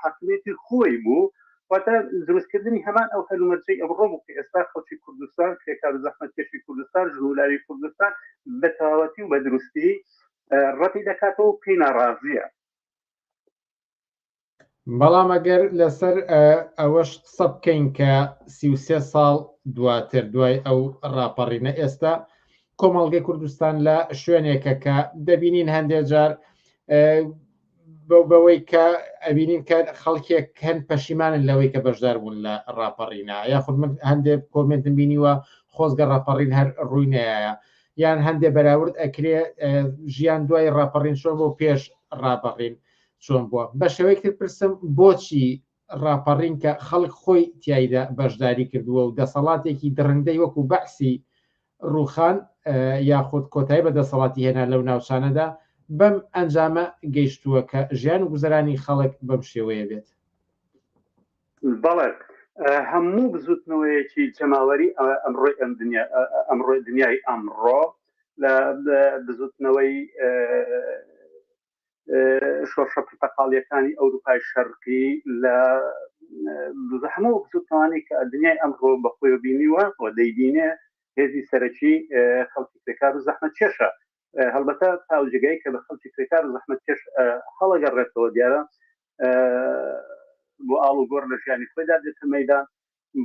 حاکمیەتی خۆی بوو، واتە دروستکردنی هەمان ئەو هەلومەرجەی ئەمڕۆ بوو کە ئێستا خەڵکی کوردستان، کرێکار و زەحمەتکێشی کوردستان، ژن و لاوی کوردستان بە تەواوەتی و بە دروستی ڕەتی دەکاتەوە و پێی ناڕازییە. بەڵام ئەگەر لەسەر ئەوەش قسە بکەین کە 33 ساڵ دواتر دوای ئەو ڕاپەڕینە ئێستا کۆمەڵگەی کوردستان لە شوێنێکە کە دەبینین هەندێک جار بەوەی کە ئەبینین کە خەڵکێک هەن پەشیمانن لەوەی کە بەشدار بوون لە ڕاپەڕینە، یاخود من هەندێک کۆمێنتم بینیوە خۆزگە ڕاپەڕین هەر ڕووی نایە، یان هەندێک بەراورد ئەکرێ ژیان دوای ڕاپەڕین چۆن بۆ پێش ڕاپەڕین چۆن بووە. بە شێوەیەک تر پرسم بۆچی ڕاپەڕین کە خەڵک خۆی تیایدا بەشداری کردووە و دەسەڵاتێکی دڕندەی وەکو بەعسی ڕووخان یاخود کۆتایی بە دەسەڵاتی هێنا لەو ناوچانەدا بەم ئەنجامە گەیشتووە کە ژیان و گوزەرانی خەڵک بەم شێوەیە بێت؟ بەڵێ، هەموو بزووتنەوەیەکی جەماوەری ئەمڕۆی ئەم دنیا ئەمڕۆی دنیای ئەمڕۆ لە بزووتنەوەی شۆڕشە پرتەقاڵیەکانی ئەوروپای شەرقی لە هەموو بزوتنەوانەی کە دنیای ئەمڕۆ بە خۆی بینیوە و دەیبینێ هێزی سەرەکی خەڵکی کرێکار و زەحمەت کێشە. هەڵبەتە تا ئەو جێگای کە بە خەڵکی کرێکار و زەحمەت کێش هەڵەگەڕێتەوە دیارە بۆ ئاڵ و گۆڕ لە ژیانی خۆیدا دێتە مەدان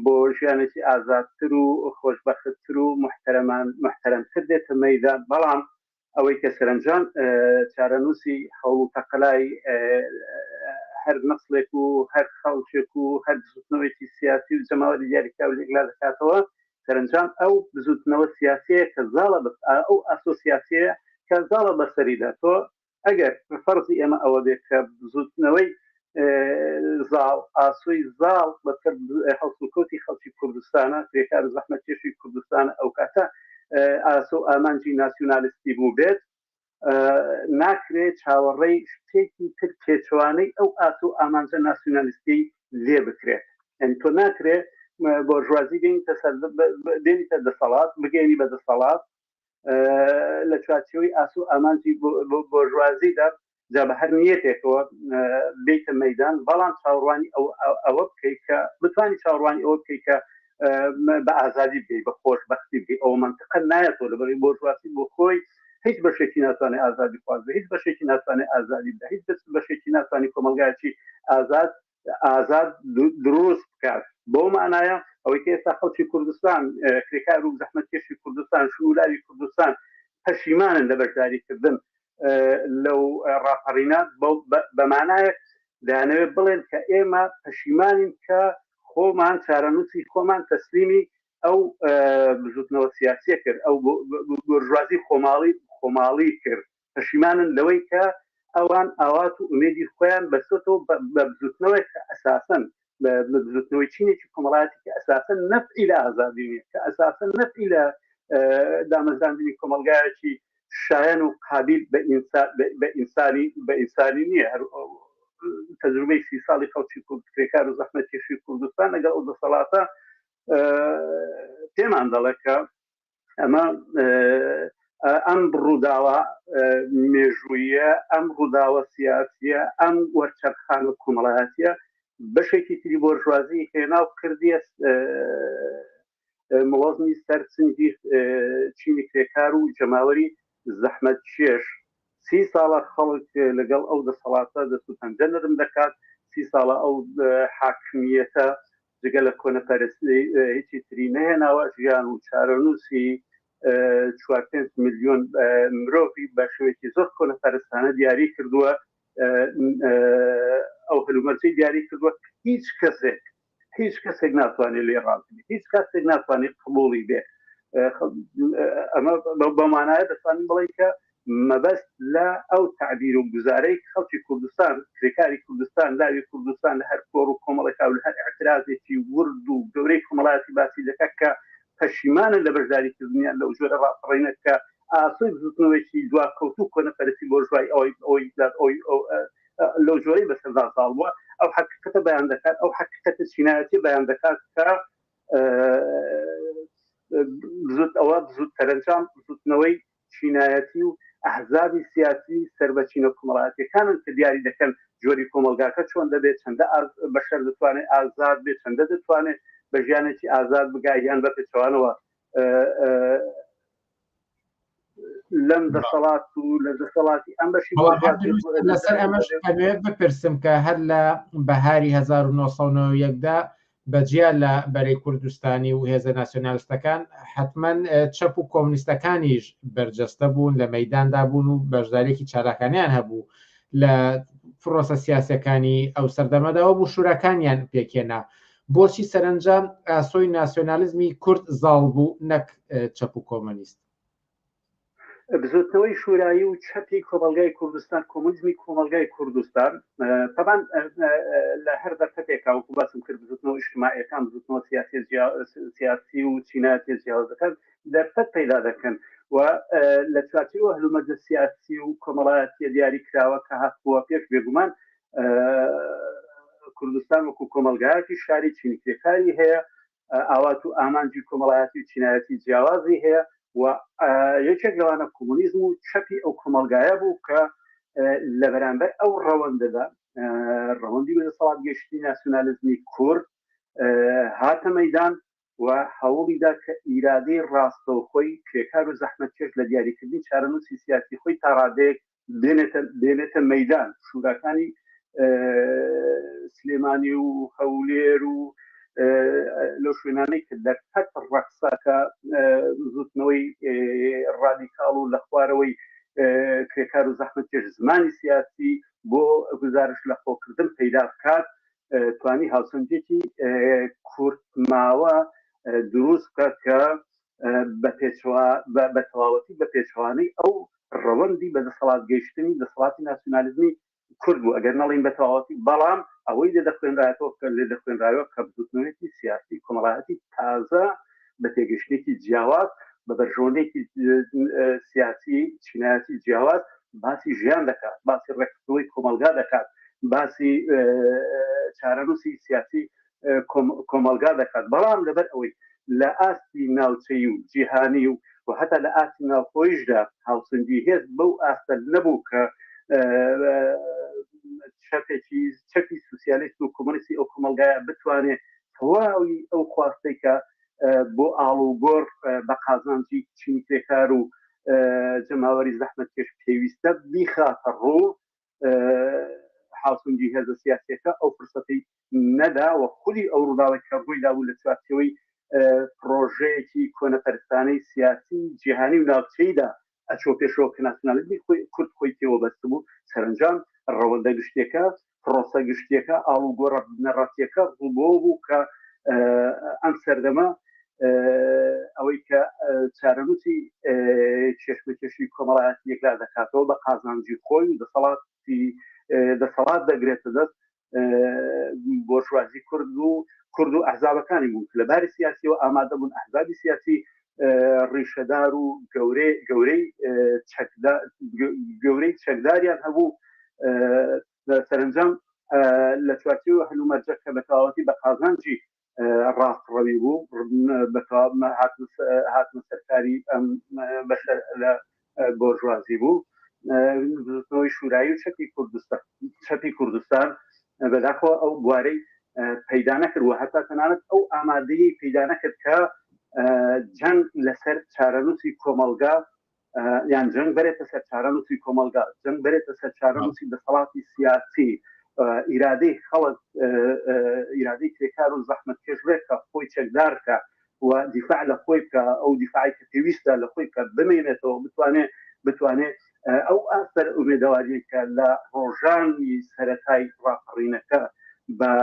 بۆ ژیانێکی ئازادتر و خۆشبەختتر و محتەرەمان محتەرەمتر دێتە مەدان. بەڵام ئەوەی کە سەرەنجام چارەنووسی هەوڵ و تەقەلای هەر نەسڵێک و هەر خەڵکێک و هەر بزوتنەوەیەکی سیاسی و جەماوەری دیاریکراو لێکلا دەکاتەوە، سەرەنجام ئەو بزوتنەوە سیاسیەیە کە زاڵە بە ئەو ئاسۆ سیاسیەیە کە زاڵە بەسەریدا. تۆ ئەگەر فەرزی ئێمە ئەوە بێت کە بزوتنەوەی زاڵ، ئاسۆی زاڵ بەسەر هەڵسوکەوتی خەڵکی کوردستانە، کرێکار و زەحمەتکێشی کوردستانە، ئەو کاتە ئاسۆ و ئامانجی ناسیونالیستی بوو بێت، ناکرێت چاوەڕێی شتێکی تر پێچەوانەی ئەو ئاسۆ و ئامانجە ناسیونالیستی لێ بکرێت. یعنی تۆ ناکرێت بۆرژوازی بێنیتە سەر بێنیتە دەسەڵات، بگەێنی بە دەسەڵات لە چوارچێوەی ئاسۆ ئامانجی بۆرژوازیدا، جا بە هەر نیەتێکەوە بیتە مەدان، بەڵام چاوەڕوانی ئەوە بکەیت کە بتانی چاوەڕوانی ئەوە بکەیت کە بە ئازادی بگەی، بە خۆشبەختی بگەی. ئەوە منطقە نایەتەوە، لەبەرئەوەی بۆرژوازی بۆ خۆی هیچ بەشێکی ناتوانێت ئازادی خواز بێ، هیچ بەشێکی ناتوانێت ئازادی بدە، هیچ بەشێکی ناتوانێت کۆمەڵگایەکی ئازاد ئازاد دروست بکات. بەو مانایە ئەوەی کە ئێستا خەڵکی کوردستان، کرێکار و زەحمەتکێشی کوردستان، ژن و لاوی کوردستان پەشیمانن لە بەشداریکردن لەو ڕاپەڕینە، بە مانایەک دەیانەوێت بڵێن کە ئێمە پەشیمانین کە خۆمان چارەنووسی خۆمان تەسلیمی ئەو بزوتنەوە سیاسیە کرد، ئەو بۆرژوازی خۆماڵی خۆماڵی کرد. پەشیمانن لەوەی کە ئەوان ئاوات و ئومێدی خۆیان بەستۆتەوە بە بزوتنەوەی کە ئەساسەن بزوتنەوەی چینێکی کۆمەڵایەتی کە ئەساسەن نەفعی لە ئازادی نیە، کە ئەساسەن نەفعی لە دامەزراندنی کۆمەڵگایەکی شایەن و قابیل بە ئینسانی بە ئینسانی نییە. هەر تەجروبەی 30 ساڵی خەڵکی کورد، کرێکار و زەحمەتکێشی کوردستان لەگەڵ ئەو دەسەڵاتە پێمان دەڵێ کە ئەمە ئەم ڕووداوە مێژوویە، ئەم ڕووداوە سیاسیە، ئەم وەرچەرخانە کۆمەڵایەتیە بەشێکی تری بۆرژوازی هێنا و کردیە مڵۆزمی سەر چنگی چینی کرێکار و جەماوەری زەحمەتکێش. سی ساڵە خەڵک لەگەڵ ئەو دەسەڵاتە دەست و پەنجە نەرم دەکات، سی ساڵە ئەو حاکمیەتە جگە لە کۆنەپەرستی هیچی تری نەهێناوە، ژیان و چارەنووسی چوار پێنج ملیۆن مرۆڤی بە شێوەیەکی زۆر کۆنەپەرستانە دیاری کردووە، ئەو هەلومەرجەی دیاری کردووە هیچ کەسێک هیچ کەسێک ناتوانێت لێ ڕازی بێت، هیچ کەسێک ناتوانێت قبوڵی بێ. ئەمە بەمانایە دەتوانین بڵێین کە مەبەست لە ئەو تەعبیر و گوزارەی خەڵکی کوردستان، کرێکاری کوردستان، لاوی کوردستان لە هەر کۆڕ و کۆمەڵێکا و لە هەر ئیعترازێکی ورد و گەورەی کۆمەڵایەتی باسی دەکات کە پەشیمانن لە بەشداریکردنیان لەو جۆرە ڕاپەڕینە کە ئاسۆی بزوتنەوەیەکی دواکەوتوو کۆنەپەرستی بۆرژوای ئەوەی ئەوەی ئەوەی لەو جۆرەی بەسەردا زاڵ بووە، ئەو حەقیقەتە بەیان دەکات، ئەو حەقیقەتە چینایەتی بەیان دەکات کە بزوت ئەوە بزوت سەرەنجام بزوتنەوەی چینایەتی و ئەحزابی سیاسی سەر بە چینە کۆمەڵایەتیەکانن کە دیاری دەکەن جۆری کۆمەڵگاکە چۆن دەبێت، چەندە بەشەر دەتوانێت ئازاد بێت، چەندە دەتوانێت بە ژیانێکی ئازاد بگا یان بە پێچەوانەوە لەم دەسەڵات و لە دەسەڵاتی ئەم بەشی لەسەر ئەمەش ئەوێ بپرسم کە هەر لە بەهاری 1991 دا بەجیا لە بەرەی کوردستانی و هێزە ناسیۆنالستەکان، حەتمەن چەپ و کۆمۆنیستەکانیش بەرجەستە بوون، لە مەیداندا بوون و بەشدارییەکی چالاکانەیان هەبوو لە پرۆسە سیاسییەکانی ئەو سەردەمەدا و بوو شوراکانیان پێکهێنا. بۆچی سەرەنجام ئاسۆی ناسیۆنالیزمی کورد زاڵ بوو نەک چەپ و کۆمۆنیست؟ بزوتنەوەی شورایی و چەپی کۆمەڵگای کوردستان، کۆمۆنیزمی کۆمەڵگای کوردستان، تەبان لە هەر دەرفەتێکا وەکو باسم کرد بزوتنەوە ئیجتماعیەکان، بزوتنەوە سیاسی و چینایەتیە جیاوازەکان دەرفەت پەیدا دەکەن و لە چوارچێوە هەلومەرجە سیاسی و کۆمەڵایەتیە دیاری کراوە کە هاتبووە پێش، بێگومان کوردستان وەکو کۆمەڵگایەکی شاری چینی کرێکاری هەیە، ئاوات و ئامانجی کۆمەڵایەتی و چینایەتی جیاوازی هەیە و یەکێک لەوانە کۆمۆنیزم و چەپی ئەو کۆمەڵگایە بوو کە لە بەرامبەر ئەو ڕەوەندەدا، ڕەوەندی بەدەسەڵات گەیشتنی ناسیونالیزمی کورد هاتە مەدان و هەوڵیدا کە ئیرادەی ڕاستەوخۆی کرێکار و زەحمەتکێش لە دیاریکردنی چارەنووسی سیاسی خۆی تا ڕادەیەک بێنێتە بێنێتە مەدان. شوراکانی سلێمانی و هەولێر و لەو شوێنانەی کە دەرفەت ڕەخسا کە بزوتنەوەی ڕادیکاڵ و لە خوارەوەی کرێکار و زەحمەتکێش زمانی سیاسی بۆ گزارش لە خۆکردن پەیدا بکات، توانی هاوسەنگێکی کورت ماوە دروست بکات کە بە تەواوەتی بە پێچەوانەی ئەو ڕەوەندی بە دەسەڵات گەیشتنی دەسەڵاتی ناسیونالیزمی کورد بوو، ئەگەر نەڵێین بە تەواوەتی، بەڵام ئەوەی لێ دەخوێنرایەتەوە کە لێ دەخوێنرایەوە کە بزوتنەوەیەکی سیاسی کۆمەڵایەتی تازە بە تێگەشتنێکی جیاواز، بە بەرژەوەندێکی سیاسی چینایەتی جیاواز باسی ژیان دەکات، باسی ڕێکخستنەوەی کۆمەڵگا دەکات، باسی چارەنووسی سیاسی کۆمەڵگا دەکات. بەڵام لەبەر ئەوەی لە ئاستی ناوچەیی و جیهانی و و هەتا لە ئاستی ناوخۆیشدا هاوسەنگی هێز بەو ئاستە نەبوو کە چەپێکی چەپی سوسیالیست و کۆمۆنیستی ئەو کۆمەڵگایە بتوانێت تەواوی ئەو خواستەی کە بۆ ئاڵوگۆڕ بە قازانجی چینی کرێکار و جەماوەری زەحمەتکێش پێویستە بیخاتە ڕوو، هاوسەنگی هێزە سیاسیەکە ئەو فرسەتەی نەدا و خودی ئەو ڕووداوەی کە ڕوویدا بوو لە چوارچێوەی پرۆژەیەکی کۆنەپەرستانەی سیاسی جیهانی و ناوچەیدا ئەچۆ پێشەوە کە ناسیۆنالیزمی خۆی کورد خۆی پێوە بەستبوو. سەرەنجام ڕەوەندە گشتیەکە، پرۆسە گشتیەکە، ئاڵوگۆڕە بنەڕەتیەکە ڕووبەوە بوو کە ئەم سەردەمە ئەوەی کە چارەنووسی کێشمەکێشی کۆمەڵایەتی یەکلا دەکاتەوە بە قازانجی خۆی و دەسەڵاتی دەسەڵات دەگرێتە دەست. بۆرژوازی کورد و کورد و ئەحزابەکانی بوون لە باری سیاسیەوە ئامادە بوون ئەحزابی سیاسی ڕیشەدار و گەورەی گەورەی گەورەی چەکداریان هەبوو سەرنجام لە چوارچێوە هەلومەرجە کە بە تەواوەتی بە قازانجی ڕاستڕەوی بوو هاتنە سەرکاری ئەم بەشە لە بۆرژوازی بوو بزوتنەوەی شورایی و چەپی کوردستان چەپی کوردستان بەداخەوە ئەو بوارەی پەیدا نەکرد و هەتا تەنانەت ئەو ئامادەیی پەیدا نەکرد کە جەنگ لەسەر چارەنووسی کۆمەڵگا یان جەنگ بەرێتە سەر چارەنووسی کۆمەڵگا جەنگ بەرێتە سەر چارەنووسی دەسەڵاتی سیاسی ئیرادەی خەڵک ئیرادەی کرێکار و زەحمەت کێش ڕێکە خۆی چەکدارکە و دیفاع لە خۆی بکە ئەو دیفاعی کە پێویستە لە خۆی بکە بمێنێتەوە بتوانێت بتوانێت ئەو ئاسەر ئومێدەواریە کە لە ڕۆژانی سەتای ڕاپەڕینەکە بە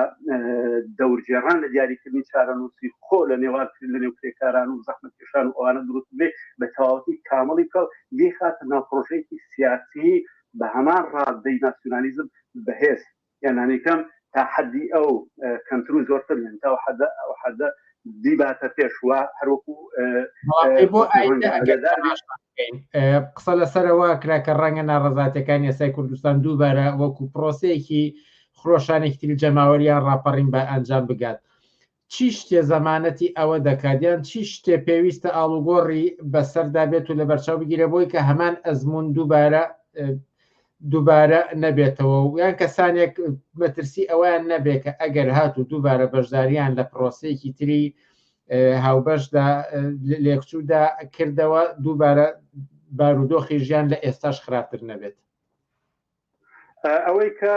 دەورگێڕان لە دیاریکردنی چارەنووسی خۆ لە نێوان لە نێو کرێکاران و زەحمەتکێشان و ئەوانە دروست بێ بە تەواوەتی کامڵی بکە و بیخاتە ناو پرۆژەیەکی سیاسی بە هەمان ڕادەی ناسیونالیزم بەهێز یان لانیکەم تا حەدی ئەو کەمتر و زۆرتر یان تا حەدە ئەو حەدە بیباتە پێش و هەروەکو بۆ قسە لەسەرەوە کرا کە ڕەنگە ناڕەزاتەکانی ئێستای کوردستان دووبارە وەکو پرۆسەیەکی خرۆشانێکی تری جەماوەریان ڕاپەڕین بە ئەنجام بگات چی شتێ زەمانەتی ئەوە دەکات یان چی شتێ پێویستە ئاڵوگۆڕی بەسەردا بێت و لەبەرچاو بگیرێ بۆی کە هەمان ئەزموون دووبارە دووبارە نەبێتەوە و یان کەسانێک مەترسی ئەویان نەبێ کە ئەگەر هات و دووبارە بەشداریان لە پرۆسەیەکی تری هاوبەشدا لێکچوودا کردەوە دووبارە بارودۆخی ژیان لە ئێستاش خراپتر نەبێت. ئەوەی کە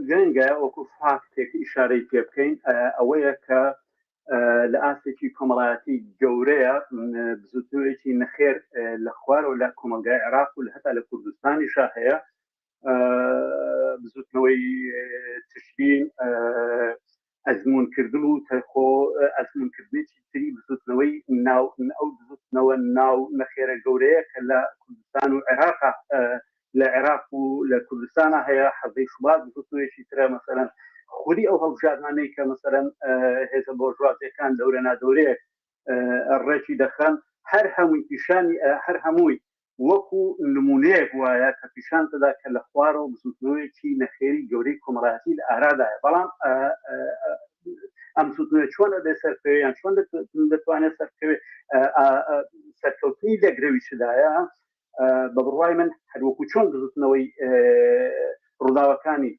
گرنگە وەکو فاکتێک ئیشارەی پێ بکەین ئەوەیە کە لە ئاستێکی کۆمەڵایەتی گەورەیە بزوتنەوەیەکی نەخێر لە خوارەوە لە کۆمەلگای عێراق و لە هەتا لە کوردستانیشا هەیە بزوتنەوەی تشرین ئەزموونکردن و خۆ ئەزموونکردنێکی تری بزوتنەوەی ناو ئەو بزوتنەوە ناو نەخێرە گەورەیە کە لە کوردستان و عێراق لە عێراق و لە کوردستانە هەیە حەزەی شوبات بزوتنەوەیەکی ترە مەسەلەن خودی ئەو هەڵبژاردنانەی کە مەسەلەن هێزە بۆرژوازیەکان دەورە نادەورەیەک ڕێکی دەخەن هەر هەمووی پیشانی هەر هەمووی وەکو نمونەیەک وایە کە پیشان دەدا کە لە خوارەوە بزوتنەوەیەکی نەخێری گەورەی کۆمەڵایەتی لە ئارادایە بەڵام ئەم بزوتنەوە چۆن ئەبێ سەرکەوێ یان چۆن دەتوانێت سەرکەوێ سەرکەوتنی لە گرەوی چدایە بە بڕوای من هەروەکو چۆن بزوتنەوەی ڕووداوەکانی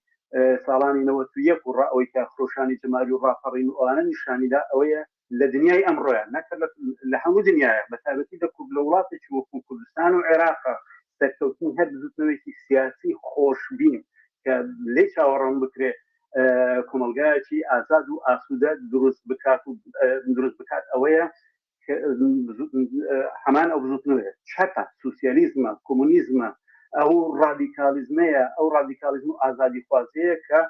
ساڵانی 91 و ڕائەوەی کە خرۆشانی جەماوی و ڕاپەڕین و ئەوانە نیشانیدا ئەوەیە لە دنیای ئەمڕۆیان نەکە لە هەموو دنیاە بە تایبەتی لە کورد لە وڵاتێکی وەکو کوردستان و عێراق سەرکەوتنی هەر بزوتنەوەیەکی سیاسی خۆشبین کە لێ چاوەڕوان بکرێ کۆمەڵگایەکی ئازاد و ئاسوودە دروست بکات و دروست بکات ئەوەیە هەمان ئەو بزوتنەوەیە چەپە سوسیالیزمە کۆمۆنیزمە ئەو ڕادیکالیزمەیە ئەو ڕادیکالیزم و ئازادیخوازیەیە کە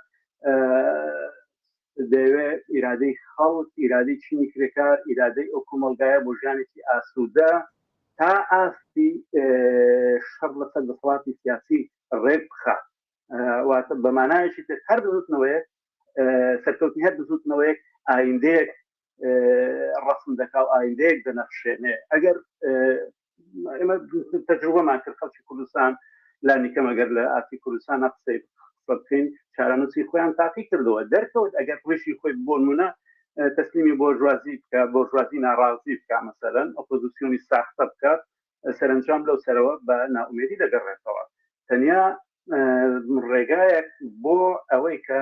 دەیەوێت ئیرادەی خەڵک، ئیرادەی چینی کرێکار، ئیرادەی ئەو کۆمەڵگایە بۆ ژیانێکی ئاسوودە تا ئاستی شەڕ لەسەر دەسەڵاتی سیاسی ڕێک بخات. واتە بە مانایەکی تر هەر بزوتنەوەیەک سەرکەوتنی هەر بزوتنەوەیەک ئایندەیەک ڕەسم دەکا و ئایندەیەک دەنەخشێنێ. ئەگەر ئێمە تەجروبەمان کرد خەڵکی کوردستان لانیکەم ئەگەر لە ئاستی کوردستان قسەی قسە بکەین چارەنووسی خۆیان تاقی کردەوە دەرکەوت ئەگەر ڕیشی خۆی بۆ نمونە تەسلیمی بۆرژوازی بکە بۆرژوازی ناڕازی بکە مەسەلەن ئۆپۆزیسیۆنی ساختە بکات سەرەنجام لەو سەرەوە بە نائومێدی دەگەڕێتەوە تەنیا ڕێگایەک بۆ ئەوەی کە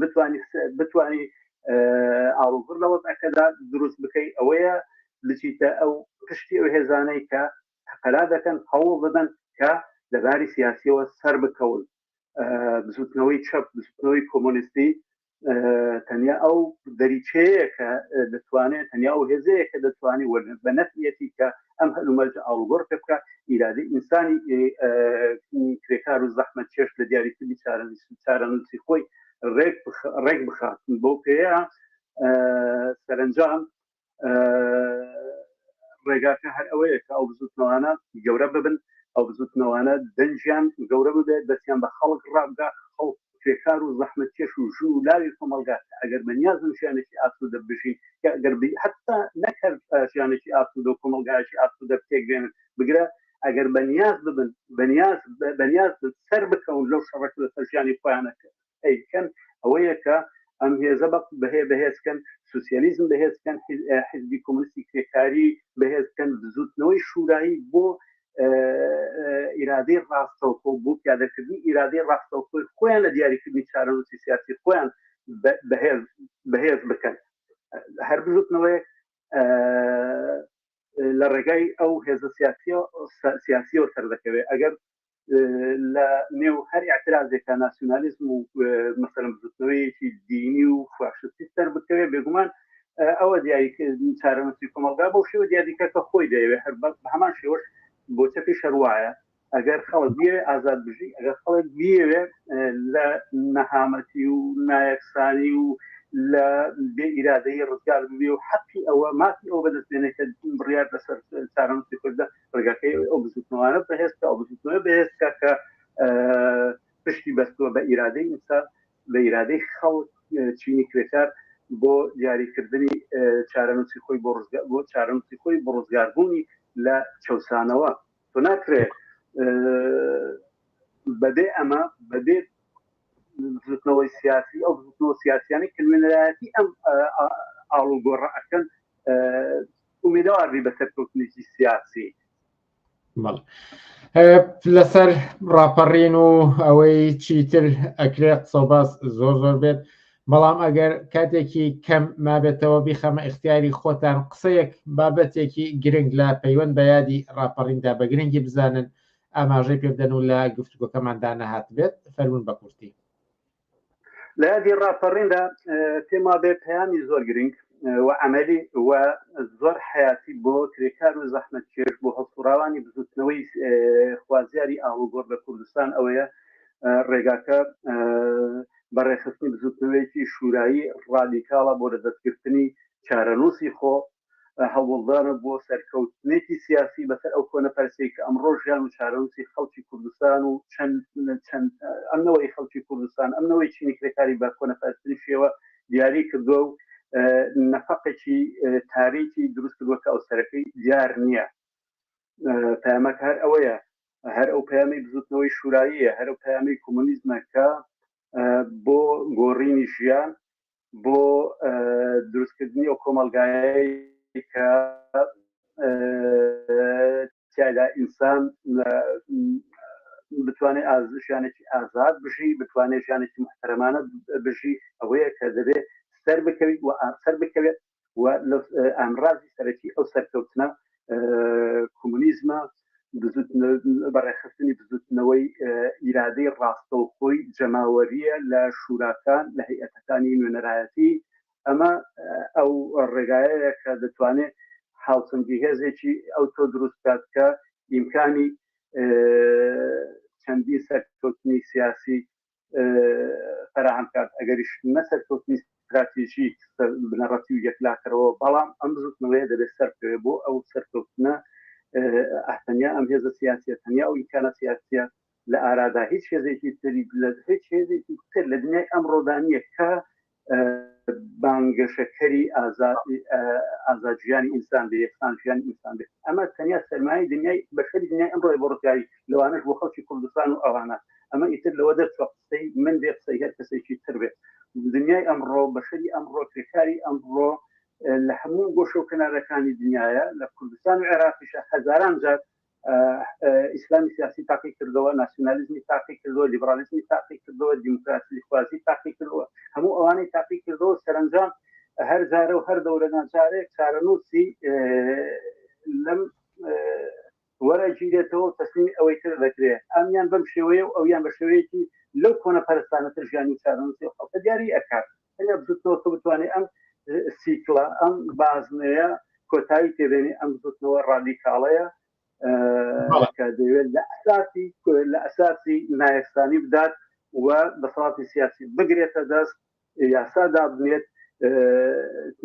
بتانی بتانی ئاڵوگوڕ لە وەزعەکەدا دروست بکەی ئەوەیە بچیتە ئەو پشتی ئەو هێزانەی کە تەقەلا دەکەن هەوڵ دەدەن کە لەباری سیاسیەوە سەر بکەون بزوتنەوەی چەپ بزوتنەوەی کۆمۆنیستی تەنیا ئەو دەریچەیە کە دەتوانێت تەنیا ئەو هێزەیە کە دەتوانێت بە نەفیەتی کە ئەم هەلومەرجە ئاڵوگۆڕ پێ بکات ئیرادەی ئینسانی کرێکار و زەحمەت چێش لە دیاریکردنی چارەنووسی خۆی ڕێک بخات بەو پێیە سەرنجام ڕێگاکە هەر ئەوەیە کە ئەو بزوتنەوانە گەورە ببن. ئەو بزوتنەوانە دەنگیان گەورە ببێت، دەستیان بە خەڵک ڕابگا، خەڵک کرێکار و زەحمەتکێش و ژن و لاوی کۆمەڵگا کە ئەگەر بە نیازن ژیانێکی ئاسوودە بژین، کە ئەگەر حەتتا نەک هەر ژیانێکی ئاسوودە و کۆمەڵگایەکی ئاسوودە پێک بێنن، بگرە ئەگەر بە نیاز ببن، بە نیاز بە نیاز بن سەر بکەون لەو شەڕە کە لەسەر ژیانی خۆیان ئەیکەن، ئەوەیە کە ئەم هێزە بە بەهێ بەهێز کەن، سوسیالیزم بەهێز کەن، حیزبی کۆمۆنیستی کرێکاری بەهێز بکەن، بزووتنەوەی شوورایی بۆ ئیرادەی ڕاستەوخۆ، بۆ پیادەکردنی ئیرادەی ڕاستەوخۆی خۆیان لە دیاریکردنی چارەنووسی سیاسی خۆیان بەهێز بەهێز بکەن. هەر بزووتنەوەیەک لە ڕێگای ئەو هێزە سیاسیەوە سەردەکەوێت. ئەگەر لە نێو هەر ئاعترازێکە ناسیونالیزم و مەسەلەن بزوتنەوەیەکی دینی و فاشستی سەر بکەوێت، بێگومان ئەوە دیاری چارەنووسی کۆمەڵگا بەو شێوە دیاریکە کە خۆی دەیەوێت. هەر بە هەمان شێوەش بۆ چەپی شەروایە، ئەگەر خەڵک بیەوێ ئازاد بژی، ئەگەر خەڵک بیەوێ لە نەهامەتی و نایەکسانی و لە بێ ئیرادەیی ڕزگار ببێ و حەقی ئەوە مافی ئەوە بەدەست بێنێ کە بڕیار لەسەر چارەنووسی خۆی بدات، ڕێگاکەی ئەو بزوتنەوانە بەهێز بکە، ئەو بزوتنەوە بەهێز بکە کە پشتی بەستووە بە ئیرادەی ئینسان، بە ئیرادەی خەڵک، چینی کرێکار بۆ دیاریکردنی چارەنووسی خۆی، بۆ ڕزگار، بۆ چارەنووسی خۆی، بۆ ڕزگاربوونی لە چەوسانەوە. تۆ ناکرێ بەبێ ئەمە، بەبێ بزوتنەوەی سیاسی، ئەو بزوتنەوە سیاسیانەی کە نوێنەرایەتی ئەم ئاڵوگۆڕە ئەکەن، ئومێدەوار بی بە سەرکەوتنێکی سیاسی. لەسەر ڕاپەڕین و ئەوەی چیتر ئەکرێ قسە و باس زۆر زۆر بێت، بەڵام ئەگەر کاتێکی کەم مابێتەوە بیخەمە ئیختیاری خۆتان، قسەیەک بابەتێکی گرنگ لە پەیوەند بە یادی ڕاپەڕیندا بە گرنگی بزانن ئاماژەی پێ بدەن و لە گفتوگۆکەماندا نەهاتبێت، فەرموون بە کورتی. لە یادی ڕاپەڕیندا پێم وابێ پەیامی زۆر گرنگ و عەمەلی و زۆر حەیاتی بۆ کرێکار و زەحمەتکێش، بۆ هەڵسوڕاوانی بزوتنەوەی خوازیاری ئاڵوگۆڕ لە کوردستان ئەوەیە ڕێگاکە بە ڕێکخستنی بزوتنەوەیەکی شورایی ڕادیکاڵە بۆ لەدەستگرتنی چارەنووسی خۆ، هەوڵدانە بۆ سەرکەوتنێکی سیاسی بەسەر ئەو کۆنەپەرستیەی کە ئەمڕۆ ژیان و چارەنووسی خەڵکی کوردستان و چەند چەند ئەم نەوەی خەڵکی کوردستان، ئەم نەوەی چینی کرێکاری بە کۆنەپەرستترین شێوە دیاری کردووە و نەفەقێکی تاریکی دروست کردووە کە ئەوسەرەکەی دیار نییە. پەیامەکە هەر ئەوەیە، هەر ئەو پەیامی بزوتنەوەی شوراییە، هەر ئەو پەیامی کۆمۆنیزمە کە بۆ گۆڕینی ژیان، بۆ دروستکردنی ئەو کۆمەڵگایەی کە تیایدا ئینسان بتوانێت ژیانێکی ئازاد بژی، بتوانێت ژیانێکی محتەرەمانە بژی، ئەوەیە کە دەبێت سەر بکەویت و سەر بکەوێت و ئامرازی سەرەکی ئەو سەرکەوتنە کۆمۆنیزمە، بەڕێکخستنی بزوتنەوەی ئیرادەی ڕاستەوخۆی جەماوەریە لە شوراکان، لە هەیئەتەکانی نوێنەرایەتی. ئەمە ئەو ڕێگایەیە کە دەتوانێت هاوسەنگی هێزێکی ئەو تۆ دروست بکات کە ئیمکانی چەندین سەرکەوتنی سیاسی فەراهەم کات، ئەگەریش نە سەرکەوتنی ستراتیژی بنەڕەتی و یەکلاکەرەوە، بەڵام ئەم بزوتنەوەیە دەبێت سەربکەوێت. بۆ ئەو سەرکەوتنە تەنیا ئەم هێزە سیاسیە، تەنیا ئەو ئیمکانە سیاسیە لە ئارادا، هیچ هێزێکی تری لە هیچ هێزێکی تر لە دنیای ئەمڕۆدا نییە کە بانگەشەکەری ئازاد ژیانی ئینسان بێ، یەکسان ژیانی ئینسان بێ. ئەمە تەنیا سەرمایەی دنیای بەشەری دنیای ئەمڕۆیە بۆ ڕزگاری، لەوانەش بۆ خەڵکی کوردستان و ئەوانە. ئەمە ئیتر لەوە دەرچوە قسەی من بێ، قسەی هەر کەسێکی تر بێ. دنیای ئەمڕۆ، بەشەری ئەمڕۆ، کرێکاری ئەمڕۆ لە هەموو گۆشە و کەنارەکانی دنیاە، لە کوردستان و عێراقیشە هەزاران جار ئیسلامی سیاسی تاقی کردەوە، ناسیونالیزمی تاقی کردەوە، لیبرالیزمی تاقی کردەوە، دیموکراسی خوازی تاقی کردەوە، هەموو ئەوانەی تاقی کردەوە. سەرنجام هەر جارە و هەر دەورە ناچارێک چارەنووسی لەم وەرەگیرێتەوە، تەسلیمی ئەوەی تر دەکرێت، ئەمیان بەم شێوەیە و ئەویان بە شێوەیەکی لەو کۆنە پەرستانەتر ژیانی و چارەنووسی خەڵکە دیاری ئەکات. تەنیا بزوتنەوە کە بتوانێت ئەم سیکڵە، ئەم بازنەیە کۆتایی پێبێنێ، ئەم بزوتنەوە ڕادیکاڵەیە کە دەیەوێت لە ئەساسی لە ئەساسی نایەکسانی بدات و دەسەڵاتی سیاسی بگرێتە دەست، یاسا دابنێت،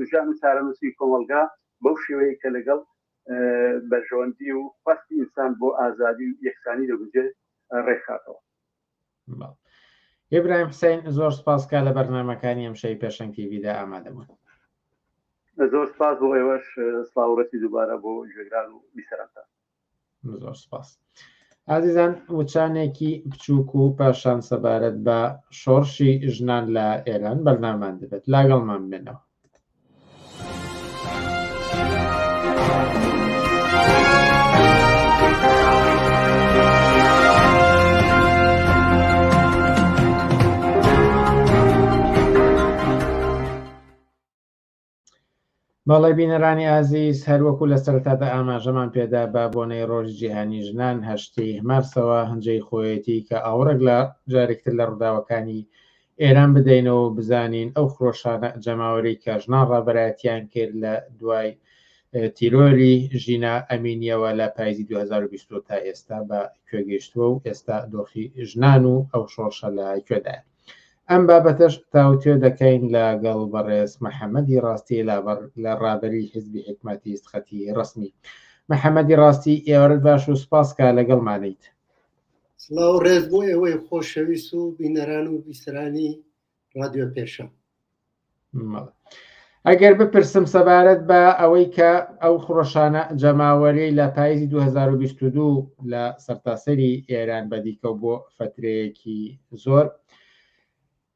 ژیان و چارەنووسی کۆمەڵگا بەو شێوەیە کە لەگەڵ بەرژەوەندی و خواستی ئینسان بۆ ئازادی و یەکسانی دەگونجێت ڕێکخاتەوە. ئیبراهیم حسین زۆر سپاس کە لە بەرنامەکانی ئەمشەوی پێشەنگ تیڤیدا ئامادە بوون. زۆر سپاس بۆ ئێوەش، سڵاو و ڕێزی دووبارە بۆ گوێگران و بیسەرانتان. زۆر سپاس. ئازیزان وچانێکی بچووک و پاشان سەبارەت بە شۆڕشی ژنان لە ئێران بەرنامان دەبێت لاگەڵمان بمێنەوە. بەڵێ بینەرانی ئازیز هەروەکو لە سەرەتادا ئاماژەمان پێدا بە بۆنەی ڕۆژی جیهانی ژنان هەشتی مارسەوە هەنجەی خۆیەتی کە ئاوڕێک لە جارێکتر لە ڕووداوەکانی ئێران بدەینەوە و بزانین ئەو خرۆشانە جەماوەری کە ژنان ڕابەرایەتیان کرد لە دوای تیرۆری ژینا ئەمینیەوە لە پایزی 2020 تا ئێستا بە کوێ گەیشتووە و ئێستا دۆخی ژنان و ئەو شۆڕشە لە کوێدایە. ئەم بابەتەش تاوتوێ دەکەین لە گەڵ بەڕێز محەمەدی ڕاستی لە ڕابەری حیزبی حیکمەتیست خەتی ڕەسمی. محەمەدی ڕاستی ئێوارەت باش و سوپاس کە لەگەڵمانیت. سڵاو و ڕێز بۆ ئێوەی خۆشەویست و بینەران و بیسەرانی ڕادیۆ پێشەنگ. ئەگەر بپرسم سەبارەت بە ئەوەی کە ئەو خرۆشانە جەماوەریەی لە پاییزی 2022 لە سەرتاسەری ئێران بەدیکەوت بۆ فترەیەکی زۆر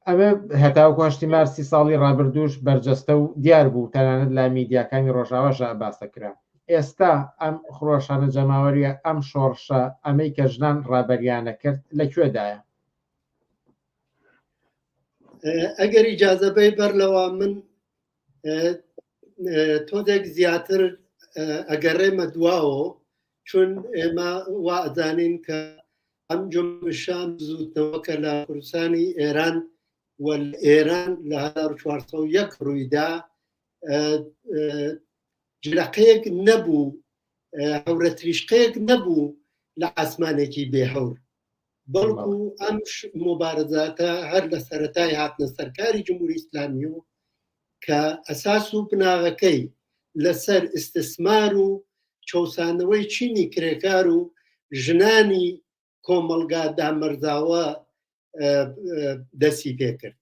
ئەمە هەتاوەکو هەشتی مارسی ساڵی ڕابردووش بەرجەستە و دیار بوو تەنانەت لە میدیاکانی ڕۆژاواشە باسە کرا ئێستا ئەم خرۆشانە جەماوەریە ئەم شۆڕشە ئەمەی کە ژنان ڕابەریانە کرد لە کوێدایە؟ ئەگەر ئیجازە بەی بەر لەوە من تۆزێک زیاتر ئەگەڕێمە دواوە چون ئێمە وا ئەزانین کە ئەم جمشە بزوتنەوە کە لە کوردستانی ئێران و ئێران لە 1401 ڕوویدا جلەقەیەک نەبوو هەورە تریشقەیەک نەبوو لە ئاسمانێکی بێهەور بەڵکو ئەم مبارزاتە هەر لە سەتای هاتنە سەرکاری جمهوری ئیسلامی و کە ئەساس و بناغەکەی لەسەر ئیستسمار و چەوسانەوەی چینی کرێکار و ژنانی کۆمەڵگا دامەرزاوە دەستی پێکرد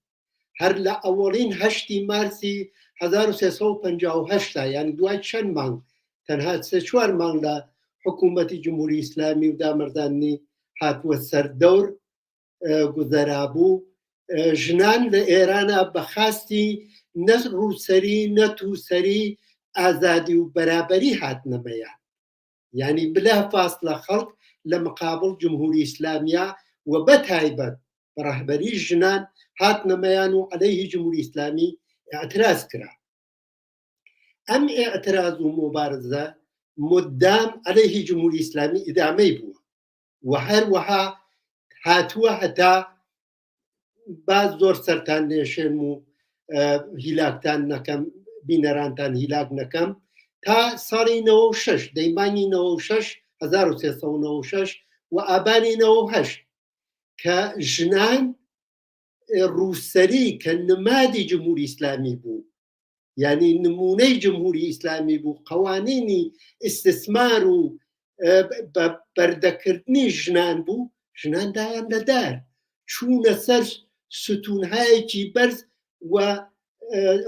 هەر لە ئەوەڵین هەشتی مارسی 1358 یان دوای چەند مانگ تەنها سێ چوار مانگ لە حکوومەتی جمهوری ئیسلامی و دامەرزاننی هاتووە سەر دەور گوزەرابوو ژنان لە ئێرانە بە خاستی نە ڕووسەری نە تووسەری ئازادی و بەرابەری هاتنەمەیان یانی بلا فاصلە خەڵک لە مقابڵ جمهوری ئیسلامیا و بە تایبەت بە ڕەهبەری ژنان هاتنە مەیان و عەلەیهی جمهوری ئیسلامی ئیعتراز کرا. ئەم ئیعتراز و موبارزە مدام عەلەیهی جمهوری ئیسلامی ئیدامەی بووە و هەروەها هاتووە هەتا با زۆر سەرتان نێشێنم و هیلاکتان نەکەم بینەرانتان هیلاک نەکەم تا ساڵی 96 دەیمانگی 96 1396 و ئابانی 98 کە ژنان ڕووسەری کە نمادی جمهوری ئیسلامی بوو یعنی نمونەی جمهوری ئیسلامی بوو قوانینی ئیستثمار و بەردەکردنی ژنان بوو ژنان دایان لە دار چوونە سەر ستونهایەکی بەرز و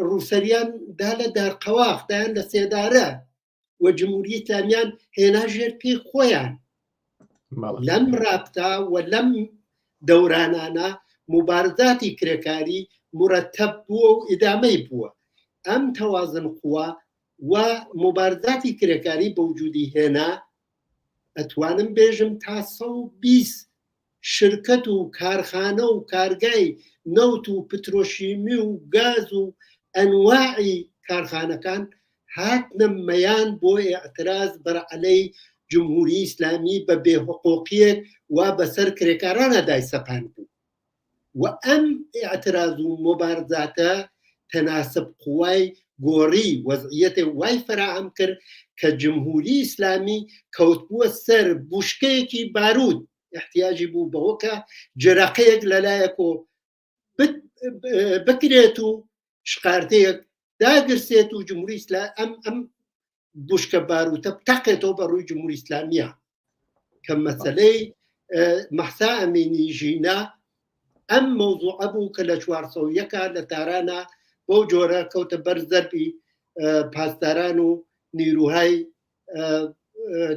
ڕووسەریان دا لە دارقەواخ دایان لە سێدارە و جمهوری ئیسلامیان هێنا ژێر پێی خۆیان لەم ڕابتا و لەم دەورانانە مبارزاتی کرێکاری مرەتەب بووە و ئیدامەی بووە ئەم تەوازن قووە و مبارزاتی کرێکاری بەوجودی هێنا ئەتوانم بێژم تا 120 شرکەت و کارخانە و کارگای نەوت و پترۆشیمی و گاز و ئەنواعی کارخانەکان هاتنە مەیان بۆ ئێعتراز بەر عەلەی جمهوری ئیسلامی بە بێ حقوقیەک وا بەسەر کرێکارانا دایسەپاندبوو و ئەم ئێعتراز و مۆبارزاتە تەناسب قوای گۆڕی وەزعیەتێ وای فەراهەم کرد کە جمهوری ئیسلامی کەوتبووە سەر بوشکەیەکی باروود احتیاجی بوو بەوە کە جرەقەیەک لەلایەکۆ بکرێت و شقارتەیەک داگرسێت و جمهوری ئیسلا ئەم ئەم بوشکە باروتە بتەقێتەوە بە ڕووی جمهوری ئیسلامیە کە مەسلەی مەحسا ئەمینی ژینا ئەم مەوزوعە بوو کە لە 401 لە تارانە بەو جۆرە کەوتە بەر زەربی پاسداران و نیروهای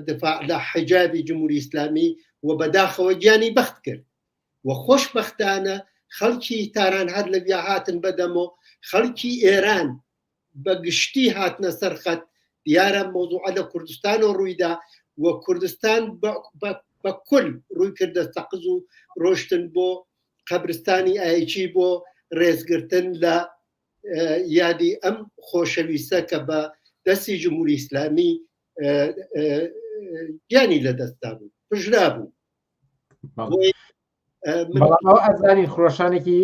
دفاع لە حجابی جمهوری ئیسلامی و بەداخەوە گیانی بەخت کرد و خۆشبەختانە خەڵکی تاران هەر لەویا هاتن بەدەمۆ خەڵکی ئێران بە گشتی هاتنە سەر خەت دیارە مەوزوعە لە کوردستانەوە ڕوویدا و کوردستان بە کول ڕووی کردە سەقز و ڕۆشتن بۆ قەبرستانی ئایچی بۆ ڕێزگرتن لە یادی ئەم خۆشەویستە کە بە دەستی جمهوری ئیسلامی گیانی لەدەستدا بوو کوژرا بوو. بەڵام ئەو ئەزانی خرۆشانێکی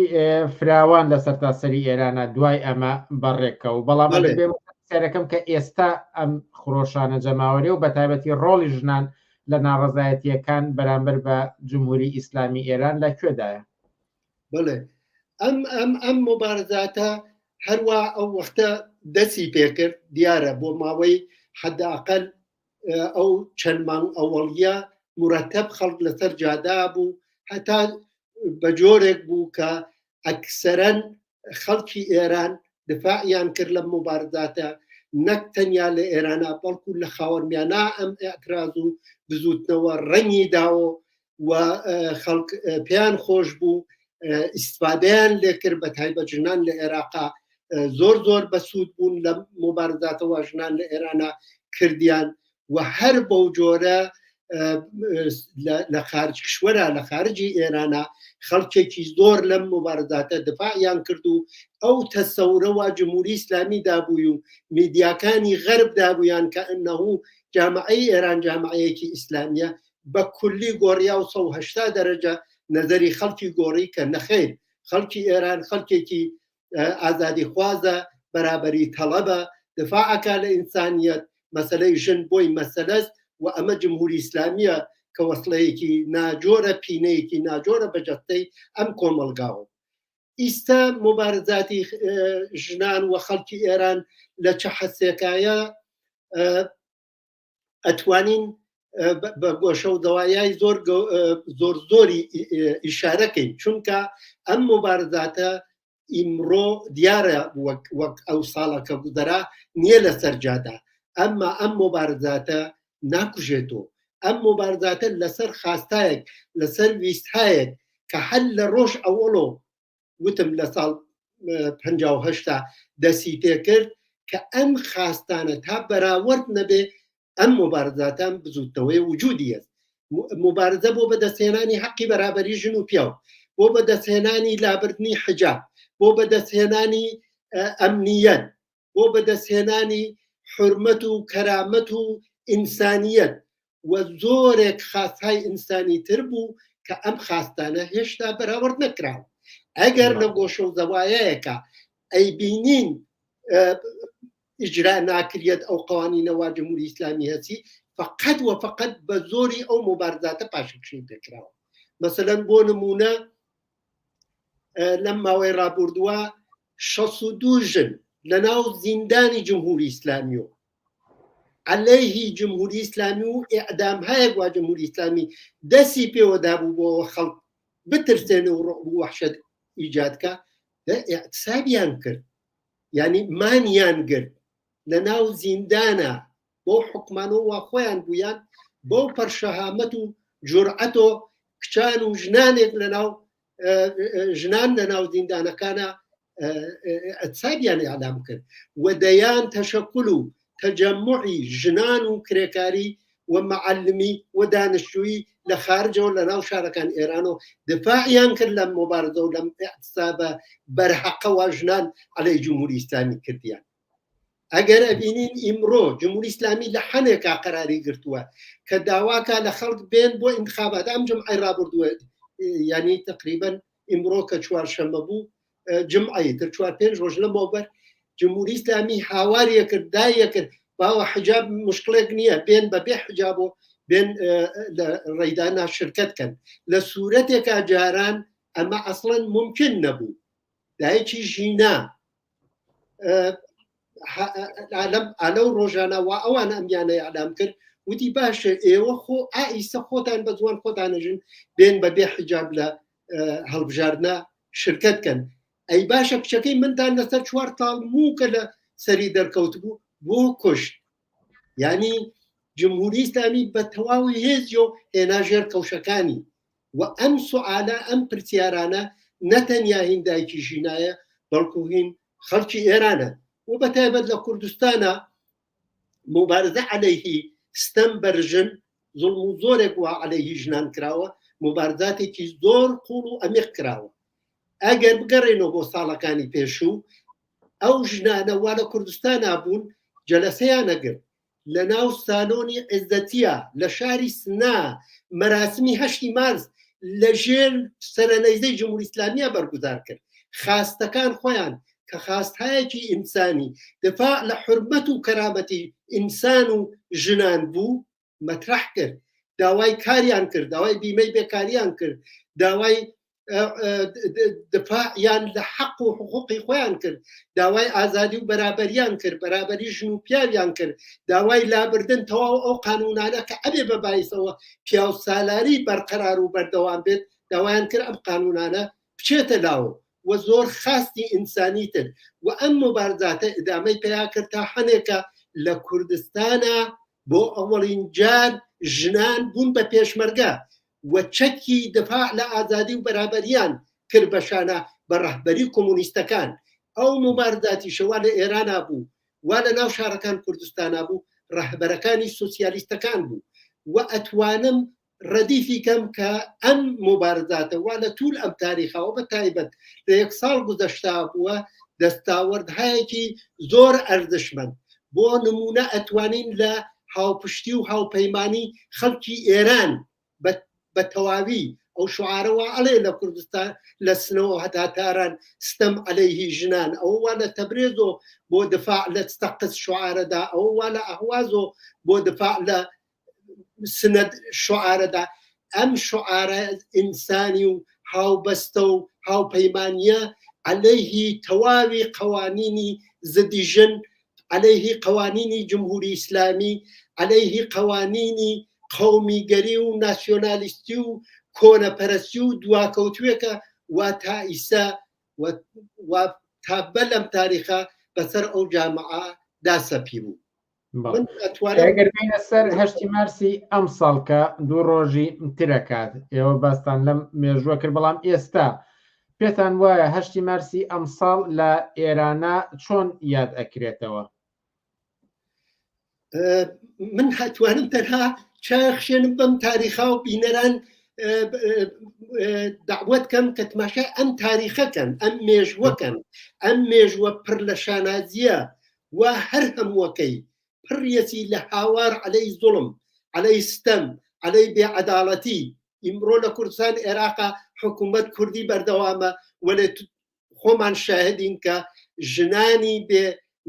فراوان لە سەرتاسەری ئێرانە دوای ئەمە بەڕێکە و بەڵام سەرەکەم کە ئێستا ئەم خرۆشانە جەماوەری و بەتایبەتی ڕۆڵی ژنان لە ناڕەزایەتیەکان بەرامبەر بە جمهوری ئیسلامی ئێران لە کوێدایە؟ بڵێ ئەم ئەم ئەم مبارزاتە هەروە ئەو وەختە دەستی پێکرد دیارە بۆ ماوەی حداقل ئەو چەند مانگ ئەوەڵیە مرەتەب خەڵک لەسەر جادا بوو هەتا بە جۆرێک بوو کە ئەکسەرەن خەڵکی ئێران دفاعیان کرد لەم مبارزاتە نەک تەنیا لە ئێرانە بەڵکو لە خاوەرمیانە ئەم ئاعتراز و بزوتنەوە ڕەنگی داوە و خەڵک پێیان خۆش بوو ئیسفادەیان لێکرد بە تایبەت ژنان لە عێراقا زۆر زۆر بەسوود بوون لە مبارزاتەوە ژنان لە ئێرانە کردیان و هەر بەو جۆرە لە خارج کشوەرە لە خارجی ئێرانە خەڵکێکی زۆر لەم مبارزاتە دفاعیان کرد و ئەو تەسەورەوە جمهوری ئیسلامی دابووی و میدیاکانی غەرب دابوویان کە ئەنەهو جامعەی ئێران جامعەیەکی ئیسلامیە بە کولی گۆڕیا و 180 دەرەجە نەزەری خەڵکی گۆڕی کە نەخیر خەڵکی ئێران خەڵکێکی ئازادی خوازە بەرابەری تەڵەبە دفاع ئەکا لە ئینسانیەت مەسەلەی ژن بۆی مەسەلەس و ئەمە جمهوری ئیسلامیە کە وەسڵەیەکی ناجۆرە پینەیەکی ناجۆرە بە جەستەی ئەم کۆمەڵگاوە ئیستا مبارزاتی ژنان و خەڵکی ئێران لە چ حەسێکایە ئەتوانین بە گۆشە و دەوایای زۆر زۆر زۆری ئیشارەکەین چونکە ئەم مبارزاتە ئیمڕۆ دیارە وەک وەک ئەو ساڵە کە گوزەرا نییە لەسەر جادا ئەمما ئەم مبارزاتە ناکوژێتەوە ئەم مبارزاتە لەسەر خاستایەک لەسەر ویستهایەک کە هەر لە ڕۆژ ئەوەڵۆ وتم لە ساڵ 58 دەسی پێکرد کە ئەم خاستانە تا بەراورد نەبێ ئەم مبارزاتان بزوتنەوەی وجودی هەست مبارزە بۆ بەدەستهێنانی حەقی بەرابەری ژن و پیاو بۆ بەدەستهێنانی لابردنی حجاب بۆ بەدەستهێنانی ئەمنیەت بۆ بەدەستهێنانی حرمەت و کەرامەت و ئینسانیەت و زۆرێک خاستهای ئینسانی تر بوو کە ئەم خاستانە هێشتا بەراورد نەکراوە ئەگەر لە گۆشە و زەوایەکە ئەیبینین ئیجرا ناکریەت ئەو قوانینە وا جمهوری ئیسلامی هەسی فقط و فقط بە زۆری ئەو مبارزاتە پاشەکشەی پێکراوە مەسەلەن بۆ نمونە لەم ماوەی ڕابوردووە 62 ژن لە ناو زیندانی جمهوری ئیسلامی و عەلەیهی جمهوری ئیسلامی و ئیعدام هەیە وا جمهوری ئیسلامی دەستی پێوەدا بوو بۆ خەڵک بترسێنە و ڕعب و وەحشەت ئیجاد کە ئیعتسابیان کرد یعنی مانیان گرت لە ناو زیندانە بۆ حکومانەوە وا خۆیان بوویان بەو پەرشەهامەت و جورعەتۆ کچان و ژنانێک لە ناو ژنان لە ناو زیندانەکانە ئەتسابیان ئیعلام کرد و دەیان تەشەکول و تەجەموعی ژنان و کرێکاری و معلمی و دانشجویی لە خارجەوە لە ناو شارەکان ئێران و دفاعیان کرد لەم مبارزە و لەم اعتصابە بەرحەقەوە ژنان عەلەی جمهوری ئیسلامی کردیان ئەگەر ئەبینین ئیمڕۆ جمهوری ئیسلامی لە حەنێکا قەراری گرتووە کە داواکە لە خەڵک بێن بۆ ئینتخابات ئەم جمعەی ڕابردووە یعنی تقریبا ئیمڕۆ کە چوارشەممە بوو جمعەی تر چوار پێنج ڕۆژ لەمەوبەر جمهوری ئیسلامی هاواریە کرد دایە کرد باوە حجاب مشکلێک نییە بێن بە بێ حجاب و بێن لە ڕێدانا شرکت کەن لە سوورەتێکا جاران ئەمە ئەسڵەن ممکن نەبوو دایکی ژینا. ئالەو ڕۆژانە وا ئەوان ئەمیانە ئەلام کرد وتی باشە ئێوە خۆ ئایسە خۆتان بە زوان خۆتانەژن بێن بە بێ حیجاب لە هەڵبژاردنە شرکت کەن ئەی باشە کچەکەی منتان لەسەر چوار تاڵ موو کە لە سەری دەرکەوت بوو بۆ کوشت یعنی جمهوری ئیسلامی بە تەواوی هێزیۆ هێنا ژێر کەوشەکانی و ئەم سوعالە ئەم پرسیارانە نەتەنیا هین دایکی ژینایە بەڵکو هین خەڵکی ئێرانە و بە تایبەت لە کوردستانە مبارزە عەلەیهی ستەم بەر ژن زوڵم و زۆرێک وا عەلەیهی ژنان کراوە مبارزاتێکی زۆر قوڵ و ئەمیق کراوە ئەگەر بگەڕێنەوە بۆ ساڵەکانی پێشوو ئەو ژنانە وا لە کوردستانا بوون جەلەسەیان ئەگرت لە ناو سالۆنی عزەتیە لە شاری سنە مەراسمی هەشتی مارس لە ژێر سەرەنەیزەی جمهوری ئیسلامیە بەرگوزار کرد خاستەکان خۆیان کە خاستهایەکی ئینسانی دفاع لە حرمەت و کەرامەتی ئینسان و ژنان بوو مەترەح کرد داوای کاریان کرد داوای بیمەی بێکاریان کرد داوای دفاعیان لە حەق و حقوقی خۆیان کرد داوای ئازادی و بەرابەریان کرد بەرابەری ژن و پیاویان کرد داوای لابردن تەواو ئەو قانونانە کە ئەبێ بە بایسەوە پیاو سالاری بەرقەرار و بەردەوام بێت داوایان کرد ئەم قانونانە بچێتە لاوە و زۆر خواستی ئینسانی تر و ئەم مبارزاتە ئیدامەی پیا کرد تا هەنێکە لە کوردستانە بۆ ئەوەڵین جار ژنان بوون بە پێشمەرگە و چەکی دفاع لە ئازادی و بەرابەریان کرد بە شانە بە ڕەهبەری کۆمۆنیستەکان. ئەو موبارزاتیشە وا لە ئێرانا بوو، وا لە ناو شارەکان کوردستانا بوو، ڕەهبەرەکانی سۆسیالیستەکان بوو و ئەتوانم ڕەدیفی کەم کە ئەم موبارزاتە وا لە توول ئەم تاریخا و بە تایبەت لە یەک ساڵ گوزەشتا بووە دەستاوەردهایەکی زۆر ئەرزشمەند بۆ نموونە ئەتوانین لە هاوپشتی و هاوپەیمانی خەڵکی ئێران بە تەواوی ئەو شعارە وا ئەڵێ لە کوردستان لە سنەوە هەتا تاران ستەم عەلەیهی ژنان ئەوە وا لە تەبرێزۆ بۆ دفاع لە سەقز شعارەدا ئەوە وا لە ئەهوازۆ بۆ دفاع لە سنە شعارەدا ئەم شعارە ئینسانی و هاوبەستە و هاوپەیمانیە عەلەیهی تەواوی قەوانینی زدی ژن عەلەیهی قەوانینی جمهوری ئیسلامی عەلەیهی قەوانینی قەومیگەری و ناسیۆنالیستی و کۆنەپەرستی و دواکەوتوێکە وا تا ئیسە و تا بەر لەم تاریخە بەسەر ئەو جامعە دا سەپی بوو. ئەگەر بینە سەر هەشتی مارسی ئەم ساڵ کە دوو ڕۆژی ترەکات ئێوە باستان لەم مێژووە کرد بەڵام ئێستا پێتان وایە هەشتی مارسی ئەمساڵ لە ئێرانە چۆن یاد ئەکرێتەوە؟ من هەتوانم تەنها چاخشێنم بەم تاریخا و بینەران داوت کەم کە تماشای ئەم تاریخەکەن ئەم مێژوەکەن ئەم مێژوە پڕ لە شانازیە و هەر هەمووەکەی پڕیەتی لە هاوار عەلەی زوڵم، عەلەی ستەم، عەلەی بێ عەداڵەتی، ئیمڕۆ لە کوردستان ئێراقا حکوومەت کوردی بەردەوامە وەلێ خۆمان شاهدین کە ژنانی بێ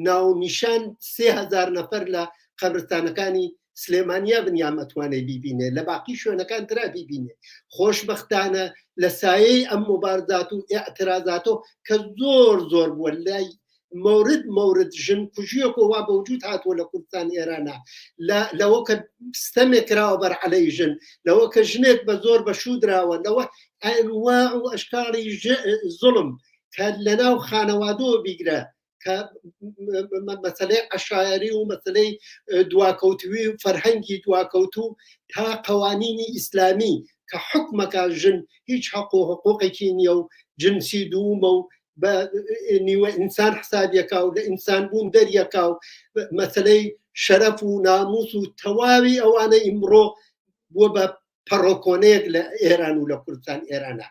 ناونیشان 3000 نەفەر لە قەبرستانەکانی سلێمانیا بنیام ئەتوانێ بیبینێ لە باقی شوێنەکان ترا بیبینێ خۆشبەختانە لە سایەی ئەم مبارزات و ئیعترازاتۆ کە زۆر زۆر بووە لای مورد مورد ژن کوژیەک و وا بەوجود هاتووە لە کوردستان ئێرانە لەوە کە ستەمێک کراوە بەر عەلەی ژن لەوە کە ژنێک بە زۆر بە شوو دراوە لەوە ئەنواع و ئەشکاڵی زوڵم کە لەناو خانەوادەوە بیگرە کە مەسلەی عەشایەری و مەسلەی دواکەوتوی و فەرهەنگی دواکەوتوو تا قەوانینی ئیسلامی کە حکومەکە ژن هیچ حەق و حقوقێکی نییە و جنسی دوومە و بە نیوە ئینسان حسابیەکە و لە ئینسان بوون دەریەکە و مەسلەی شەرەف و ناموس و تەواوی ئەوانە ئیمڕۆ بووە بە پەڕۆکۆنەیەک لە ئێران و لە کوردستان ئێرانە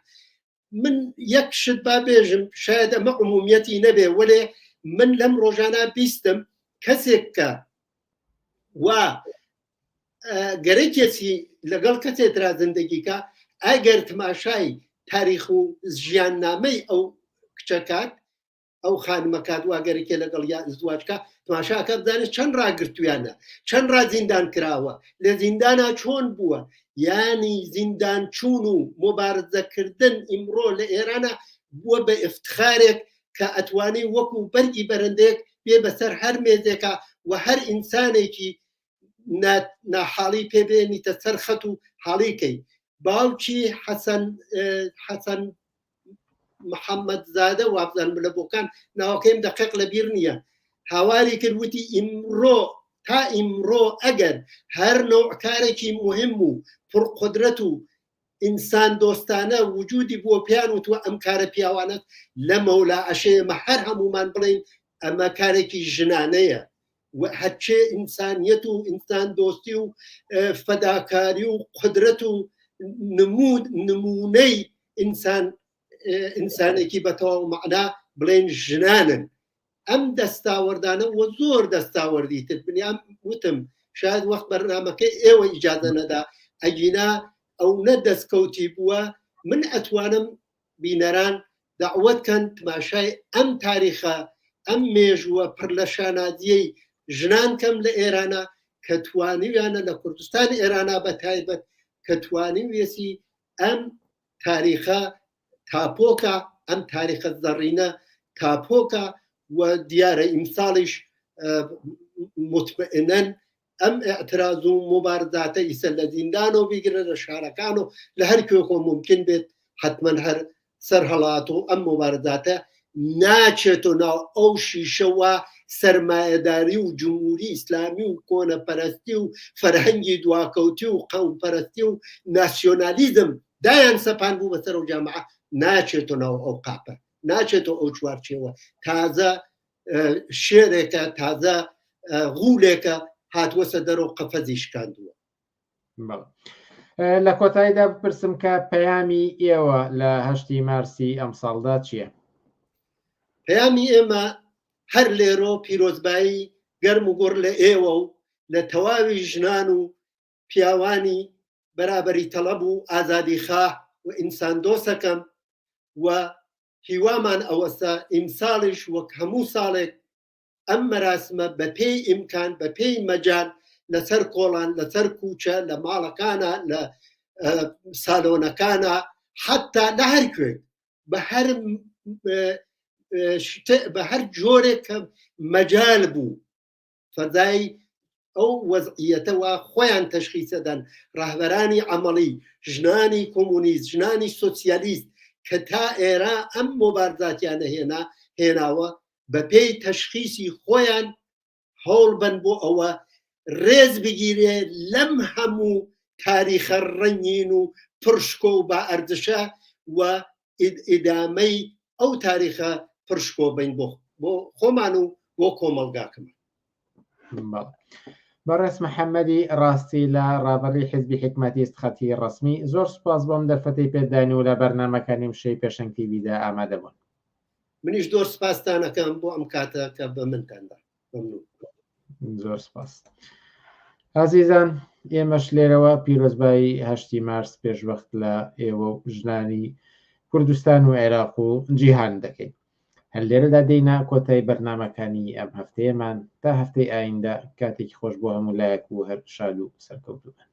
من یەک شت با بێژم شاید ئەمە عمومیەتی نەبێ وەلێ من لەم ڕۆژانە بیستم کەسێک کە وا گەرەکێتی لەگەڵ کەسێ ترا زندگیکە ئەگەر تماشای تاریخ و ژیاننامەی ئەو کچەکات ئەو خانمە کات وا گەرەکێ لەگەڵ یا ئزدواجکە تماشاکە بزانێت چەند ڕاگرتویانە چەند ڕا زیندان کراوە لە زیندانا چۆن بووە یانی زیندان چوون و مبارزەکردن ئیمڕۆ لە ئێرانە بووە بە ئفتخارێک کە ئەتوانی وەکو بەرگی بەرەندەیەک بێ بەسەر هەر مێزێکا و هەر ئینسانێکی ناحاڵی پێ بێنیتە سەر خەت و حاڵی کەی باوکی حەسەن حەسەن محەممەد زادە وابزانم لە بۆکان ناوەکەیم دەقیق لە بیر نییە هاواری کرد وتی ئیمڕۆ تا ئیمڕۆ ئەگەر هەر نەوع کارێکی مهم و پڕقدرەت و ئینسان دۆستانە وجودی بووە پێیان وتووە ئەم کارە پیاوانە لە مەولا ئەشێ ئێمە هەر هەمومان بڵێین ئەمە کارێکی ژنانەیە و هەرچێ ئینسانیەت و ئینسان دۆستی و فەداکاری و قدرەت و نمود نمونەی ئینسان ئینسانێکی بە تەواو مەعنا بڵێن ژنانن ئەم دەستاوەردانە وە زۆر دەستاوەردی تر بنیام وتم شاید وەخت بەرنامەکەی ئێوە ئیجازە نەدا ئەگینا ئەو نە دەستکەوتی بووە من ئەتوانم بینەران دەعوەت کەن تماشای ئەم تاریخە ئەم مێژووە پڕ لە شانازیەی ژنان کەم لە ئێرانە کە توانیویانە لە کوردستان ئێرانە بە تایبەت کە توانیویەسی ئەم تاریخە تاپۆکە ئەم تاریخە زەڕینە تاپۆکە و دیارە ئیمساڵیش مطمئنەن ئەم ئاعتراز و مبارزاتە ئیسە لە زیندان و بیگرە لە شارەکان و لە هەر کوێکۆ ممکن بێت حتمما هەر سەرهەڵات و ئەم مبارزاتە ناچێتۆ ناو ئەو شیشەوە سەرمایەداری و جمهوری ئیسلامی و کۆنەپەرستی و فەرهەنگی دواکەوتی و قەومپەرستی و ناسیۆنالیزم دایان سەپان بوو بەسەر و جامعە ناچێتۆ ناو ئەو قاپە ناچێتەوە ئەو چوارچێوە تازە شێرێکە تازە غولێکە هاتووەسە دەرەوە قەفەزی شکاندووە. لە کۆتاییدا بپرسم کە پەیامی ئێوە لە هەشتی مارسی ئەمساڵدا چییە؟ پەیامی ئێمە هەر لێرۆ پیرۆزبایی گەرم و گوڕ لە ئێوە و لە تەواوی ژنان و پیاوانی بەرابەری تەڵەب و ئازادیخواه و ئینسان دۆسەکەم و هیوامان ئەوەسە ئیمساڵیش وەک هەموو ساڵێک ئەم مەراسمە بە پێی ئیمکان بە پێی مەجال لەسەر کۆڵان لەسەر کوچە لە ماڵەکانە لە سالۆنەکانە حتا لە هەر کوێ بە هەر بە هەر جۆرێک کە مەجال بوو فەزای ئەو وەزعیەتە وا خۆیان تەشخیسەدەن ڕەهبەرانی عەمەڵی ژنانی کۆمۆنیست ژنانی سۆسیالیست کە تا ئێرە ئەم مۆبارزاتیانە هێنا هێناوە بەپێی تەشخیسی خۆیان هەوڵ بن بۆ ئەوە ڕێز بگیرێ لەم هەموو تاریخە ڕەنگین و پڕشکۆ و با ئەرزشە و ئیدامەی ئەو تاریخە پڕشکۆ بین بۆ بۆ خۆمان و بۆ کۆمەڵگاکەمان. بەڕێز محەممەدی ڕاستی لە ڕابەری حیزبی حیکمەتیست خەتی ڕەسمی زۆر سوپاس بۆم دەرفەتەی پێداین و لە بەرنامەکانی وشەی پێشەنگ تیڤیدا ئامادە بوون. منیش زۆر سپاستان ئەکەم بۆ ئەم کاتە کە بە منتان دا. مەمنون. زۆر سپاس. ئازیزان ئێمەش لێرەوە پیرۆزبایی هەشتی مارس پێشوەخت لە ئێوە و ژنانی کوردستان و عێراق و جیهان دەکەین. هەر لێرەدا دێینە کۆتای بەرنامەکانی ئەم هەفتەیەمان تا هەفتەی ئایندە کاتێکی خۆش بۆ هەموو لایەک و هەر شاد و سەرکەوتوو بن.